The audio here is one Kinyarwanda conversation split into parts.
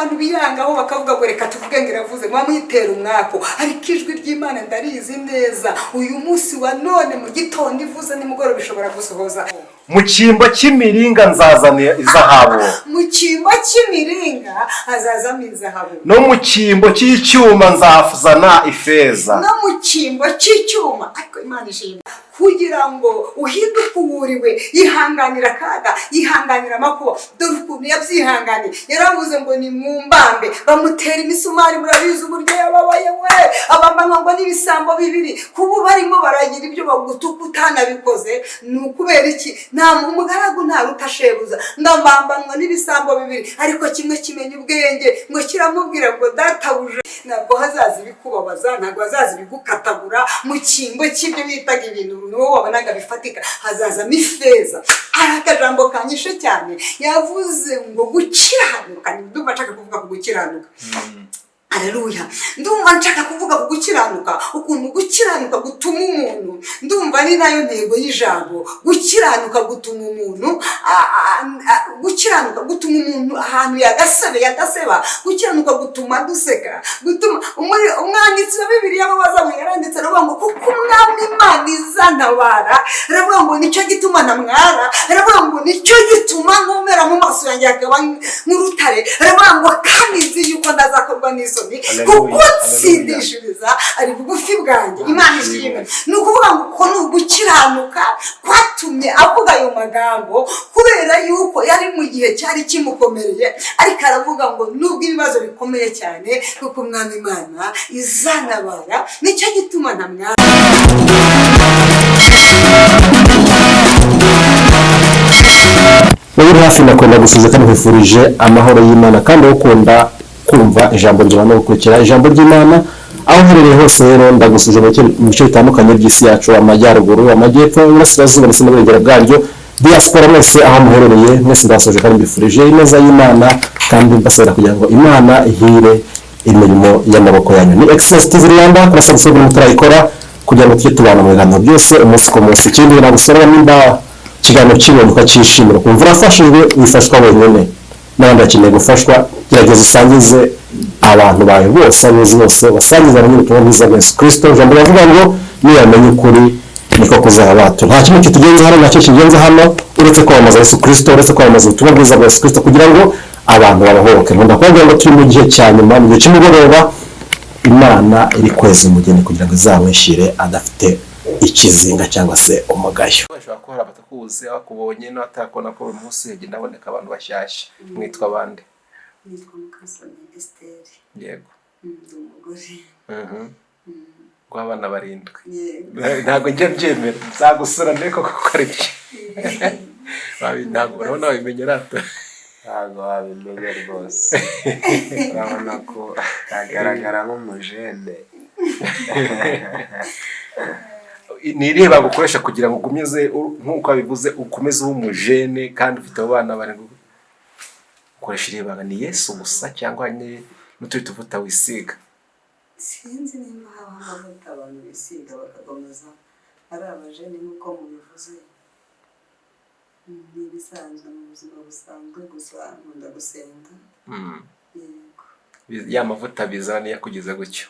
Bantu biyangaho bakavuga ngo reka tuvuge ngo iravuze, muba mwitera umwaku, ariko ijwi ry'Imana ndarizi neza. Uyu munsi wa none mu gitondo ivuze, nimugoroba ishobora gusohoza. Mu cyimbo cy'imiringa nzazana izahabu. Mu cyimbo cy'imiringa hazazamo izahabu. No mu cyimbo cy'icyuma nzazana ifeza. No mu cyimbo cy'icyuma. Ariko Imana ishimwe, kugira ngo uhinduke uwuriwe, yihanganira akaga, yihanganira amakuba. Dore ukuntu yabyihanganiye. Yaravuze ngo ni mumbambe, bamutera imisumari. Murabizi uburyo yababaye we, abambanwa ngo n'ibisambo bibiri. Kuba barimo baragira ibyo bagutuka utanabikoze, ni ukubera iki? Nta umugaragu ntaruta shebuza. Ndambambanwa n'ibisambo bibiri, ariko kimwe kimenya ubwenge, ngo kiramubwira ngo databuja, ntabwo hazaza ibikubabaza, ntabwo hazaza ibigukatagura. Mu cyimbo cy'ibyo bitaga ibintu wowe wabonaga bifatika, hazazamo ifeza. Ari akajambo kanyishe cyane, yavuze ngo gukiranuka. Ndumva nshaka kuvuga ku gukiranuka. Aleluya! Ndumva nshaka kuvuga ku gukiranuka, ukuntu gukiranuka gutuma umuntu, ndumva ni nayo ntego y'ijambo. Gukiranuka gutuma umuntu gukiranuka gutuma umuntu ahantu yagasabe yadaseba. Gukiranuka gutuma duseka, gutuma umwanditsi wa Bibiliya babaza ngo yaranditse aravuga ngo kuko Umwami Imana izantabara, aravuga ngo nicyo gituma ntamwara, aravuga ngo nicyo gituma nkomera, mu maso yanjye hakaba nk'urutare, aravuga ngo kandi nzi yuko ndazakorwa n'isoni, Haleluya, kuko haleluya. nsindishiriza ari bugufi bwanjye. Imana ishimwe. Ni ukuvuga ngo uko ni ugukiranuka kwatumye avuga ayo magambo, kubera yuko yari mu gihe cyari kimukomereye, ariko aravuga ngo nubwo ibibazo bikomeye cyane, kuko Umwami Imana izanabara, nicyo gituma ntamwara. Wowe uri hafi, ndakunda gusuhuza kandi nkwifurije amahoro y'Imana, kandi wowe ukunda kumva ijambo ry'Imana no gukurikira ijambo ry'Imana aho uherereye hose rero, ndagusuje mu bice bitandukanye by'isi yacu: amajyaruguru, amajyepfo, iburasirazuba ndetse n'uburengero bwaryo, diaspora mwese aho muherereye mwese, ndabasuhuje kandi mbifurije ineza y'Imana, kandi mbasabira kugira ngo Imana ihire imirimo y'amaboko yanyu. Ni Excellence TV Rwanda. Kuri subscribe mutarayikora, kugira ngo tujye tubana mu biganiro byose umunsi ku munsi. Ikindi nagusaba, nimba ikiganiro kibonye ukacyishimira, ukumva urafashijwe, wifashwa wenyine, n'abandi bakeneye gufashwa, gerageza usangize abantu bawe bose, abuzi bose, basangize abanye ubutumwa bwiza bwa Yesu Kirisito. Ijambo riravuga ngo niyamenya ukuri niko kuzaba bato. Nta kimwe kitugenza hano, nacyo kigenza hano, uretse kwamamaza Yesu Kirisito, uretse kwamamaza ubutumwa bwiza bwa Yesu Kirisito, kugira ngo abantu babohoke. Nkunda kubabwira ngo turi mu gihe cya nyuma, mu gihe cy'umugoroba, Imana iri kweza umugeni kugira ngo izamwishyire adafite ikizinga cyangwa se umugayo. Bashobora kuba hari abatakuzi, bakubonye n'abatakubona, ko buri munsi hagenda haboneka abantu bashyashya. Mwitwa bande? Nitwa Mukasoni Esiteri. Ndi umugore. Rw'abana barindwi? Yego. Ntabwo njya mbyemera, nzagusura ndebe koko ko ari byo. Ntabwo urabona wabimenya rata. Ntabwo wabimenya rwose, urabona ko agaragara nk'umujene. Ni irihe banga ukoresha kugira ngo ugumeze, nk'uko wabivuze, ukomeze ube umujene kandi ufite abo bana barindwi? Ukoresha irihe banga? Ni Yesu gusa cyangwa ni n'utundi tuvuta wisiga? Sinzi nimba habaho amavuta abantu bisiga bakakomeza ari abajene nk'uko mubivuze. Ni ibisanzwe mu buzima busanzwe, gusa nkunda gusenga. Yego. Ya mavuta bizana niyo akugeza gutyo,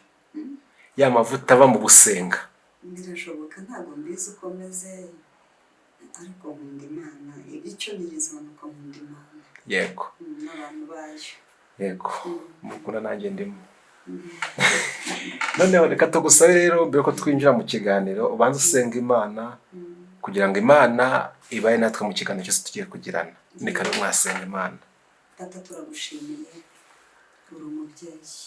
ya mavuta ava mu gusenga? Birashoboka, ntabwo mbizi uko meze, ariko nkunda Imana. Icyo nigezeho ni uko nkunda Imana n'abantu bayo. Yego, mukunda, nanjye ndimo. Noneho reka tugusabe rero, mbere ko twinjira mu kiganiro, ubanze usenga Imana kugira ngo Imana ibaye natwe mu kiganiro cyose tugiye kugirana. Ni kare, mwasenga Imana. Data, turagushimiye, uri umubyeyi,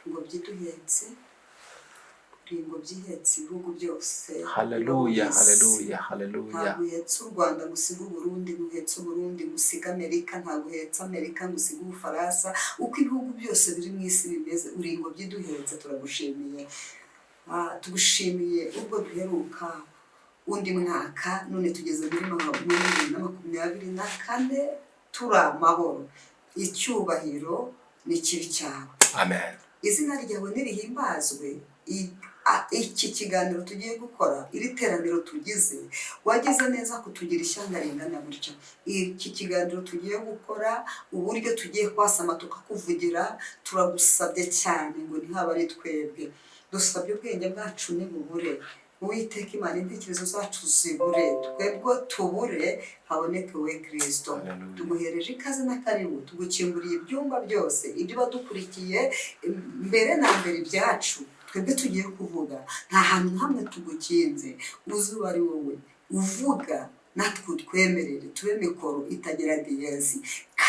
ingobyi iduhetse, uri ingobyi ihetse ibihugu byose Haleluya! biba mu isi. Haleluya, haleluya! Ntabwo uhetse u Rwanda ngo usige Uburundi, ntuhetse Uburundi ngo usige Amerika, ntabwo uhetse Amerika ngo usige Ubufaransa. Uko ibihugu byose biri mu isi bimeze, uri ingobyi iduhetse. Turagushimiye. Tugushimiye ubwo duheruka undi mwaka, none tugeze muri 2024 turi amahoro. Icyubahiro ni ikibi cyawe. Amen. Izina ryawe nirihimbazwe. Iki kiganiro tugiye gukora, iri teraniro tugize, wagize neza kutugira ishyanga ringana gutya. Iki kiganiro tugiye gukora, uburyo tugiye kwasama tukakuvugira, turagusabye cyane ngo ntihabe ari twebwe. Dusabye ubwenge bwacu nibubure, Uwiteka Imana, intekerezo zacu zibure, twebwe tubure, haboneke we Kirisito. Hallelujah. Tuguhereje ikaze n'akaribu, tugukinguriye ibyumba byose, ibyo badukurikiye mbere na mbere, ibyacu twebwe tugiye kuvuga, nta hantu hamwe tugukinze. Uzuba ari wowe uvuga, natwe utwemerere tube mikoro itagira diyezi,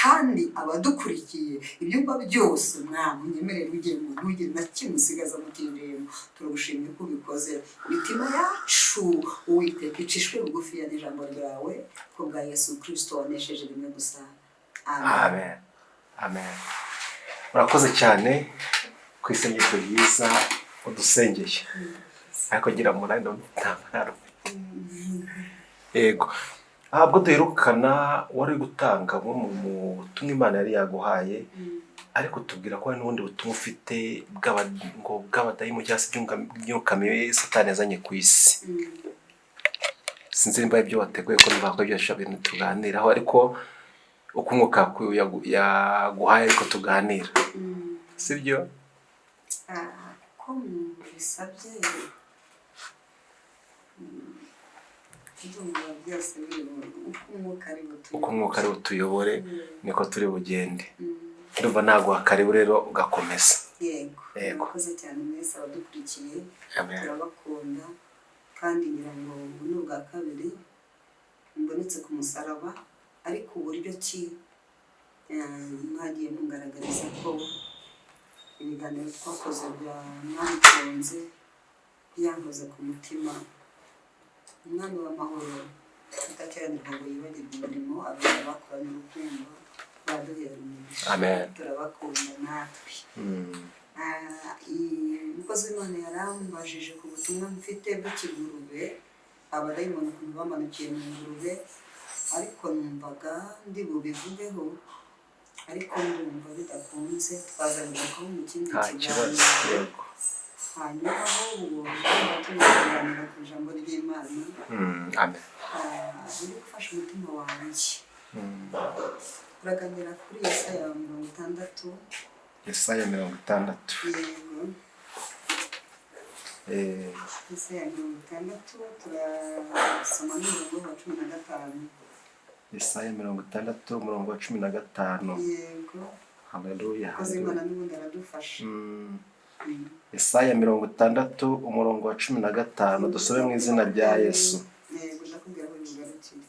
kandi abadukurikiye ibyumba byose, Mwami, unyemerere ugemo, ntugire na kimwe usigaza mutinjiyemo. Turagushimye ko ubikoze. Imitima yacu, Uwiteka, icishwe bugufiya n'ijambo ryawe, ku bwa Yesu Kirisito wanesheje rimwe gusa. Amen. Amen, amen. Urakoze cyane ku isengesho ryiza udusengeye, ariko gira umunani nta ufite. Yego, ntabwo duherukana wari gutanga bumwe mu butumwa Imana yari yaguhaye, ariko tubwira ko hari n'ubundi butumwa ufite ngo bw'abadayimu cyangwa se iby'imyuka mibi Satani yazanye ku isi. Sinzi nimba ibyo wateguye, ko niba ko ibyo bintu tuganiraho, ariko uko umwuka yaguhaye ariko tuganira, sibyo? Kuko mubisabye, ndumva byose biri uko umwuka ari butuyobore. Uko umwuka ari butuyobore niko turi bugende. Ndumva naguha karibu rero ugakomeza. Yego. Yego. Murakoze cyane mwese abadukurikiye. Amen. Turabakunda, kandi ngira ngo ubu ni ubwa kabiri mbonetse ku musaraba, ariko uburyo ki mwagiye mungaragariza ko ibiganiro twakoze bya mwabikunze, byankoze ku mutima. Umwami w'amahoro udakiranirwa ngo yibagirwe umurimo abantu bakoranye urukundo baduhera umugisha. Amen. Turabakunda natwe. Umukozi w'Imana yarambajije ku butumwa mfite bw'ikigurube, abadayimoni ukuntu bamanukiye mu ngurube, ariko numvaga ndi bubivugeho, ariko ndumva bidakunze, twazabigarukaho mu kindi Nta kibazo. kiganiro. Yego. Hanyuma ahubwo ndumva tugiye kuganira ku ijambo ry'Imana. Amen. Riri gufasha umutima wanjye. Turaganira kuri Yesaya 60. Yesaya 60. Yego. Yesaya 60, turasoma n'umurongo wa 15. Yesaya 60, umurongo wa 15. Yego. Haleluya. Umukozi w'Imana n'ubundi aradufasha. Yesaya 60, umurongo wa 15, dusome mu izina rya Yesu. Yego, ndakubwira aho bigarukira.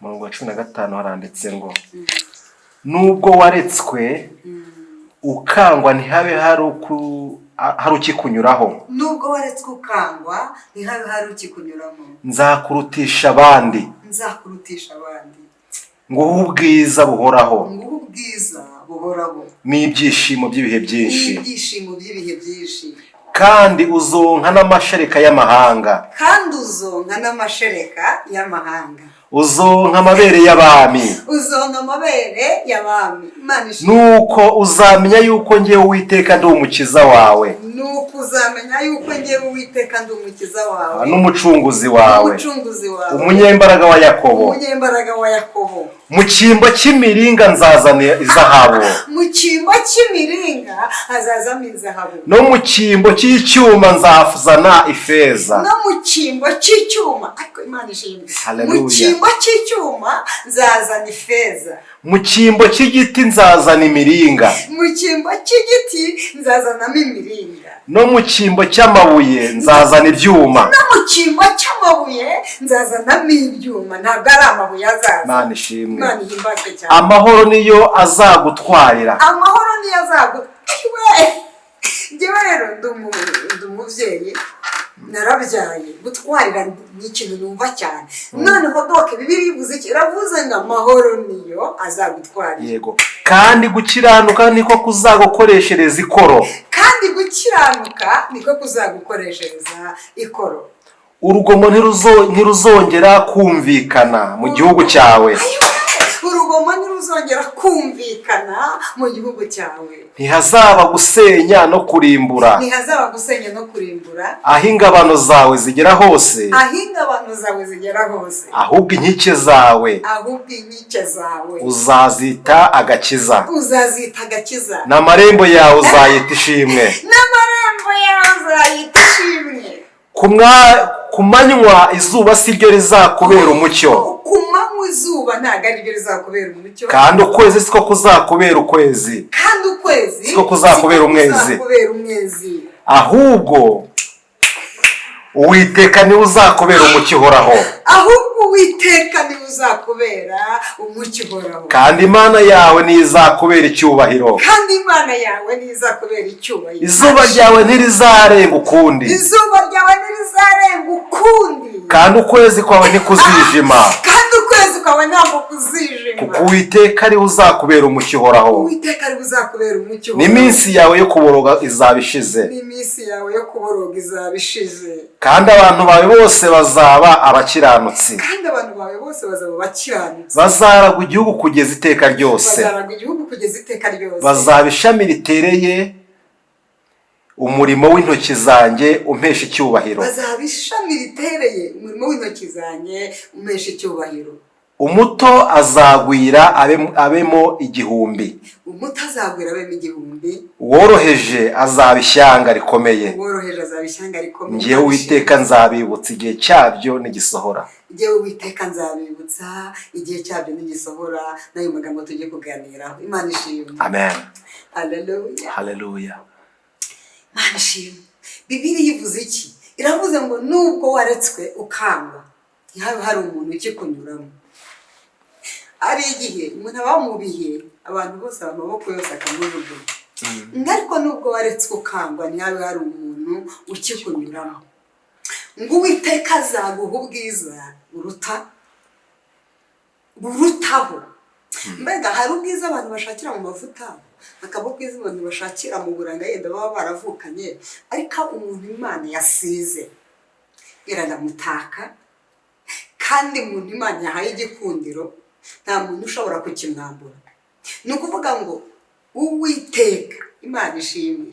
Umurongo wa 15 haranditse ngo: "Nubwo waretswe ukangwa, ntihabe hari ukikunyuraho, Nubwo waretswe ukangwa, ntihabe hari ukikunyuramo, nzakurutisha abandi, nzakurutisha abandi, nguhe ubwiza buhoraho, nguhe ubwiza buhoraho, n'ibyishimo by'ibihe byinshi, n'ibyishimo by'ibihe byinshi, kandi uzonka n'amashereka y'amahanga, kandi uzonka n'amashereka y'amahanga, uzonka amabere y'abami, uzonka amabere y'abami." Imana ishimwe. Nuko uzamenya yuko ngewe Uwiteka ndi Umukiza wawe, Nuko uzamenya yuko ngewe Uwiteka ndi Umukiza wawe, n'Umucunguzi wawe, n'Umucunguzi wawe, Umunyembaraga wa Yakobo. Umunyembaraga wa Yakobo. Mu cyimbo cy'imiringa nzazana izahabu, Mu cyimbo cy'imiringa hazazamo izahabu, no mu cyimbo cy'icyuma nzazana ifeza. No mu cyimbo cy'icyuma, ariko Imana ishimwe, mu Hallelujah. cyimbo cy'icyuma nzazana ifeza, Mu cyimbo cy'igiti nzazana imiringa, mu cyimbo cy'igiti nzazanamo imiringa, no mu cyimbo cy'amabuye nzazana ibyuma. No mu cyimbo cy'amabuye nzazanamo ibyuma. Ntabwo ari amabuye azaza. Imana ishimwe. Imana ihimbazwe cyane. Amahoro niyo azagutwarira. Amahoro niyo azagu we. Njyewe rero ndi umubyeyi, narabyaye. Gutwarira ni ikintu numva cyane. Noneho doke Bibiliya ivuze iki? Iravuze ngo amahoro niyo azagutwarira. Yego, kandi gukiranuka niko kuzagukoreshereza ikoro. Kandi gukiranuka niko kuzagukoreshereza ikoro. Urugomo ntiruzongera kumvikana mu gihugu cyawe. Ayiwe! Urugomo ntiruzongera kumvikana mu gihugu cyawe. Ntihazaba gusenya no kurimbura. Ntihazaba gusenya no kurimbura. Aho ingabano zawe zigera hose. Aho ingabano zawe zigera hose. Ahubwo inkike zawe Ahubwo inkike zawe uzazita agakiza. Uzazita agakiza. N'amarembo yawe uzayita ishimwe. N'amarembo yawe uzayita ishimwe. Ku manywa izuba si ryo rizakubera umucyo. Ku manywa izuba ntabwo ari ryo rizakubera umucyo. Kandi ukwezi siko kuzakubera ukwezi. Kandi ukwezi Siko kuzakubera siko umwezi. kuzakubera umwezi. Ahubwo Uwiteka niwe uzakubera umucyo uhoraho. Ahubwo Uwiteka niwe uzakubera umucyo uhoraho. Kandi Imana yawe niyo izakubera icyubahiro. Kandi Imana yawe niyo izakubera icyubahiro. Izuba ryawe ntirizarenga ukundi. Izuba ryawe ntirizarenga ukundi. Kandi ukwezi kwawe ntikuzijima. Kandi ukwezi kwawe ntabwo kuzijima. Kuko Uwiteka ariwe uzakubera umucyo uhoraho. Uwiteka ariwe uzakubera umucyo uhoraho. N'iminsi yawe yo kuboroga izaba ishize. N'iminsi yawe yo kuboroga izaba ishize. Kandi abantu bawe bose bazaba abakiranutsi. Kandi abantu bawe bose bazaba abakiranutsi. Bazaragwa igihugu kugeza iteka ryose. Bazaragwa igihugu kugeza iteka ryose. Bazaba ishami ritereye umurimo w'intoki zanjye umpesha icyubahiro. Bazaba ishami ritereye umurimo w'intoki zanjye umpesha icyubahiro. Umuto azagwira abemo 1000. Umuto azagwira abemo 1000. Uworoheje azaba ishyanga rikomeye. Uworoheje azaba ishyanga rikomeye. Ngewe Uwiteka nzabibutsa igihe cyabyo nigisohora. Njyewe Uwiteka nzabibutsa igihe cyabyo nigisohora. N'ayo magambo tugiye kuganiraho. Imana ishimwe. Amen. Haleluya. Haleluya. Imana ishimwe. Bibiliya ivuze iki? Iravuze ngo nubwo waretswe ukangwa, ntihabe hari umuntu ukikunyuramo. Ari igihe umuntu aba mu bihe abantu bose amaboko yose akamujugunya, ariko nubwo waretswe ukangwa, ntihabe hari umuntu ukikunyuramo, ngo Uwiteka azaguha ubwiza buruta burutaho. Mbega hari ubwiza abantu bashakira mu mavuta, hakaba ubwiza abantu bashakira mu buranga yenda baba baravukanye, ariko umuntu Imana yasize iranamutaka, kandi umuntu Imana yahaye igikundiro nta muntu ushobora kukimwambura. Ni ukuvuga ngo Uwiteka, Imana ishimwe,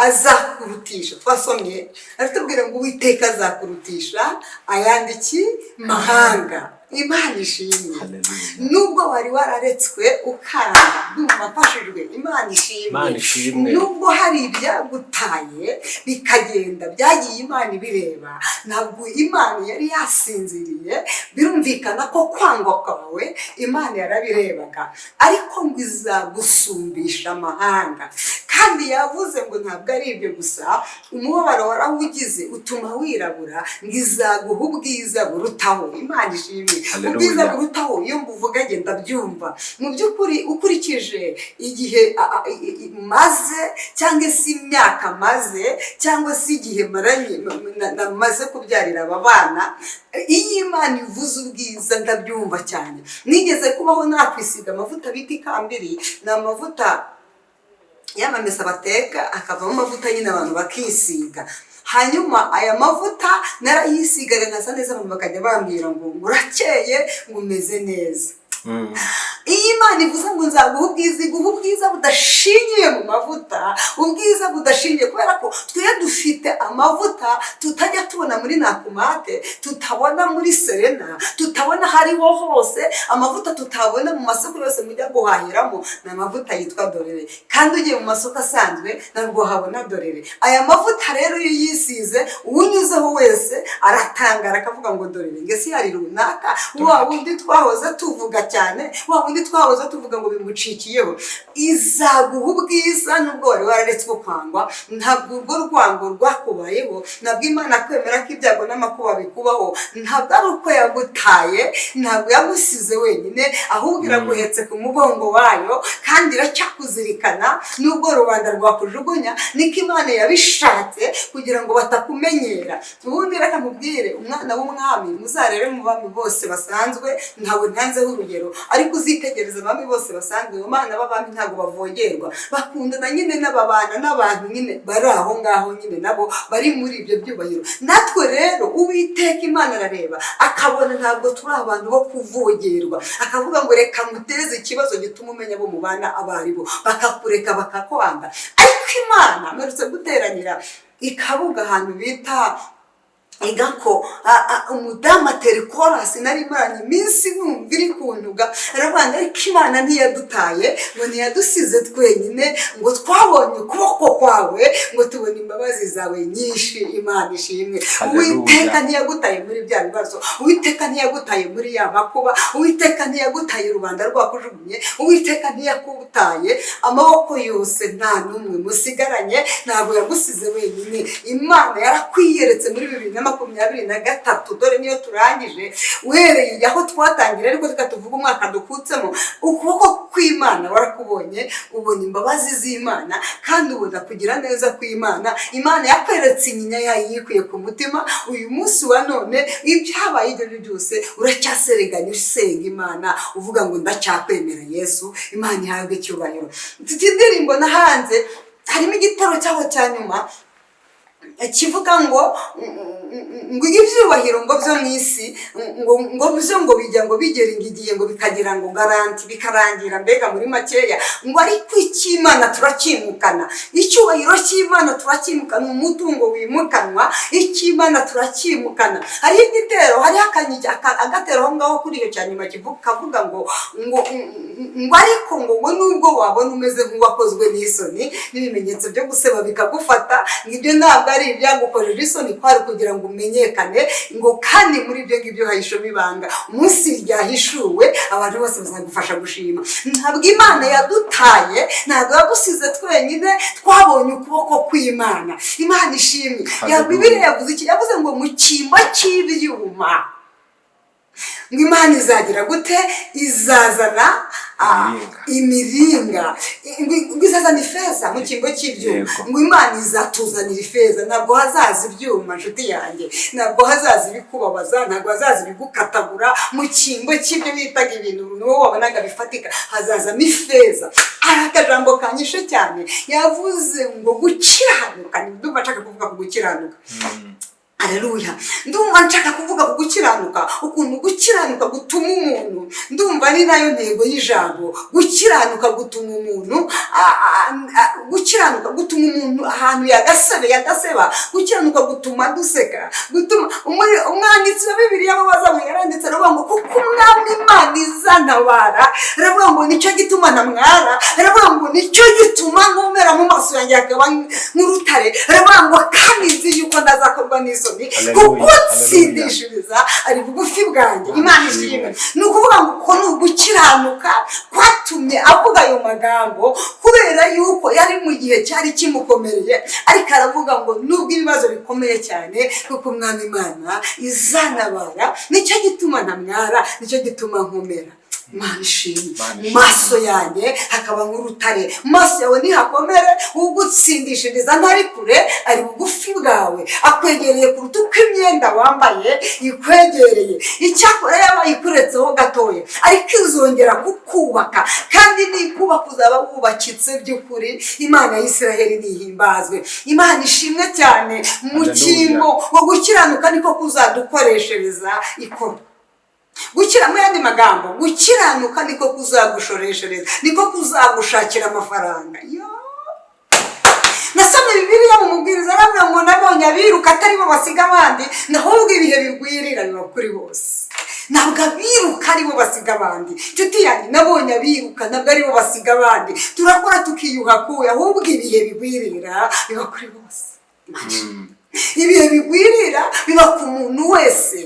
azakurutisha. Twasomye aratubwira ngo Uwiteka azakurutisha ayandi ki mahanga. Imana ishimwe. Haleluya. Nubwo wari wararetswe ukanga, ndumva mfashijwe. Imana ishimwe. Imana ishimwe. Nubwo hari ibyagutaye bikagenda, byagiye Imana ibireba, ntabwo Imana yari yasinziriye. Birumvikana ko kwangwa kwawe Imana yarabirebaga, ariko ngo izagusumbisha amahanga. Kandi yavuze ngo ntabwo ari ibyo gusa, umubabaro warawugize utuma wirabura, ngo izaguha ubwiza burutaho. Imana ishimwe. Haleluya. Ubwiza burutaho, iyo mbuvuga ngenda byumva. Mu by'ukuri, ukurikije igihe maze, cyangwa se imyaka maze, cyangwa se igihe maranye namaze kubyarira aba bana, iyo Imana ivuze ubwiza ndabyumva cyane. Nigeze kubaho nakwisiga amavuta bita ikambiri, ni amavuta y'amamesa bateka akavamo amavuta nyine abantu bakisiga. Hanyuma aya mavuta narayisigaga nkasa neza, abantu bakajya bambwira ngo urakeye, ngo umeze neza. Iyo Imana ivuze ngo nzaguha ubwiza, iguha ubwiza budashingiye mu mavuta, ubwiza budashingiye, kubera ko twe dufite amavuta tutajya tubona muri Nakumatt, tutabona muri Serena, tutabona aho ariho hose, amavuta tutabona mu masoko yose mujya guhahiramo, ni amavuta yitwa Dorere. Kandi ugiye mu masoko asanzwe ntabwo wahabona Dorere. Aya mavuta rero iyo uyisize, uwunyuzeho wese aratangara akavuga ngo Dorere ngese yari runaka, wa wundi twahoze tuvuga cyane, wa wundi twahoze tuvuga ngo bimucikiyeho. Izaguha ubwiza nubwo wari wararetswe kwangwa. Ntabwo urwo rwango rwakubayeho, ntabwo Imana kwemera ko ibyago n'amakuba bikubaho, ntabwo ari uko yagutaye, ntabwo yagusize wenyine, ahubwo iraguhetse ku mugongo wayo kandi iracyakuzirikana nubwo rubanda rwakujugunya. Niko Imana yabishatse kugira ngo batakumenyera. Ubundi reka nkubwire, umwana w'umwami, muzarebe mu bami bose basanzwe, ntawe ntanzeho urugero, ariko uzitegereze. Niwitegereza abami bose basanzwe, mu bana b'abami ntabwo bavogerwa, bakundana nyine n'ababana n'abantu nyine bari aho ngaho nyine nabo bari muri ibyo byubahiro. Natwe rero Uwiteka Imana arareba akabona ntabwo turi abantu bo kuvogerwa, akavuga ngo reka muteze ikibazo gituma umenya abo mubana abo ari bo, bakakureka bakakwanga. Ariko Imana mperutse guteranira ikabuga ahantu bita igako, umudamu atera ikorasi nari maranye iminsi numva iri kuntuga, aravuga ngo ariko Imana ntiyadutaye, ngo ntiyadusize twenyine, ngo twabonye ukuboko kwawe, ngo tubone imbabazi zawe nyinshi. Imana ishimwe. Hallelujah. Uwiteka ntiyagutaye muri bya bibazo, Uwiteka ntiyagutaye muri ya makuba, Uwiteka ntiyagutaye rubanda rwakujugunye, Uwiteka ntiyakutaye amaboko yose nta n'umwe musigaranye, ntabwo yagusize wenyine. Imana yarakwiyeretse muri 2023, dore niyo turangije uhereye aho twatangira, ariko reka tuvuge umwaka dukutsemo. Ukuboko kw'Imana warakubonye, ubona imbabazi z'Imana kandi ubona kugira neza kw'Imana. Imana yakweretse inyinya yayo yikuye ku mutima. Uyu munsi wa none ibyabaye ibyo ari byo byose uracyasereganya usenga Imana uvuga ngo ndacyakwemera Yesu. Imana ihabwe icyubahiro. Mfite indirimbo nahanze, harimo igitero cyaho cya nyuma kivuga ngo ibyubahiro ngo byo mu isi ngo byo ngo bijya ngo bigera igihe ngo bikagira ngo garantie bikarangira, mbega muri makeya ngo ariko icy'Imana turacyimukana, icyubahiro cy'Imana turacyimukana, umutungo wimukanwa, icy'Imana turacyimukana. Hariho igitero, hariho agatero aho ngaho kuri icyo cya nyuma kavuga ngo ariko ngo nubwo wabona umeze nk'uwakozwe n'isoni n'ibimenyetso byo guseba bikagufata, ngo ibyo ntabwo ari ibyagukojeje isoni, kwari kugira ngo umenyekane, ngo kandi muri ibyo ngibyo hahishemo ibanga, umunsi ryahishuwe abantu bose bazagufasha gushima. Ntabwo Imana yadutaye, ntabwo yadusize twenyine, twabonye ukuboko kw'Imana. Imana ishimwe. Hallelujah. Bibiliya yavuze iki? Yavuze ngo mu cyimbo cy'ibyuma ngo Imana izagira gute? Izazana Imiringa. Imiringa. Ngo izazana ifeza mu cyimbo cy'ibyuma. Yego. Ngo Imana izatuzanira ifeza. Ntabwo hazaza ibyuma, nshuti yanjye, ntabwo hazaza ibikubabaza, ntabwo hazaza ibigukatagura. Mu cyimbo cy'ibyo bitaga ibintu niwo wabonaga bifatika, hazazamo ifeza. Hari akajambo kanyishe cyane, yavuze ngo gukiranuka. Ndumva nshaka kuvuga ku gukiranuka. Aleluya! Ndumva nshaka kuvuga ku gukiranuka, ukuntu gukiranuka gutuma umuntu, ndumva ni nayo ntego y'ijambo, gukiranuka gutuma umuntu gukiranuka gutuma umuntu ahantu yagasabe yagaseba, gukiranuka gutuma duseka, gutuma umwanditsi wa Bibiliya babaza ngo yaranditse aravuga ngo kuko Umwami Imana izantabara, aravuga ngo nicyo gituma ntamwara, aravuga ngo nicyo gituma nkomera mu maso yanjye hakaba nk'urutare, aravuga ngo kandi nzi yuko ndazakorwa n'isoni Hallelujah, kuko hallelujah. nsindishiriza ari bugufi bwanjye. Imana ishimwe. Ni ukuvuga ngo uko ni ugukiranuka kwatumye avuga ayo magambo, kubera yuko yari mu gihe cyari kimukomereye, ariko aravuga ngo nubwo ibibazo bikomeye cyane, kuko Umwami Imana izanabara, nicyo gituma ntamwara, nicyo gituma nkomera. Imana ishimwe. Imana Mu ishimwe. maso yanjye hakaba nk'urutare. Mu maso yawe nihakomere, ugutsindishiriza ntari kure, ari bugufi bwawe, akwegereye kuruta uko imyenda wambaye ikwegereye. Icyakora yaba ikuretseho gatoya, ariko izongera kukubaka, kandi nikubaka uzaba wubakitse by'ukuri. Imana ya Israheli nihimbazwe. Imana ishimwe cyane. Mu Hallelujah. cyimbo ngo gukiranuka niko kuzadukoreshereza ikoro. Gukira, mu yandi magambo, gukiranuka niko kuzagushoreshereza, niko kuzagushakira amafaranga. Yo, nasomye Bibiliya mu Mubwiriza, aravuga ngo nabonye abiruka atari bo basiga abandi, ahubwo ibihe bigwirira biba kuri bose. Ntabwo abiruka aribo basiga abandi, nshuti yanjye. Nabonye abiruka, ntabwo aribo basiga abandi. Turakora tukiyuha kuya, ahubwo ibihe bigwirira biba kuri bose. Ibihe bigwirira biba ku muntu wese.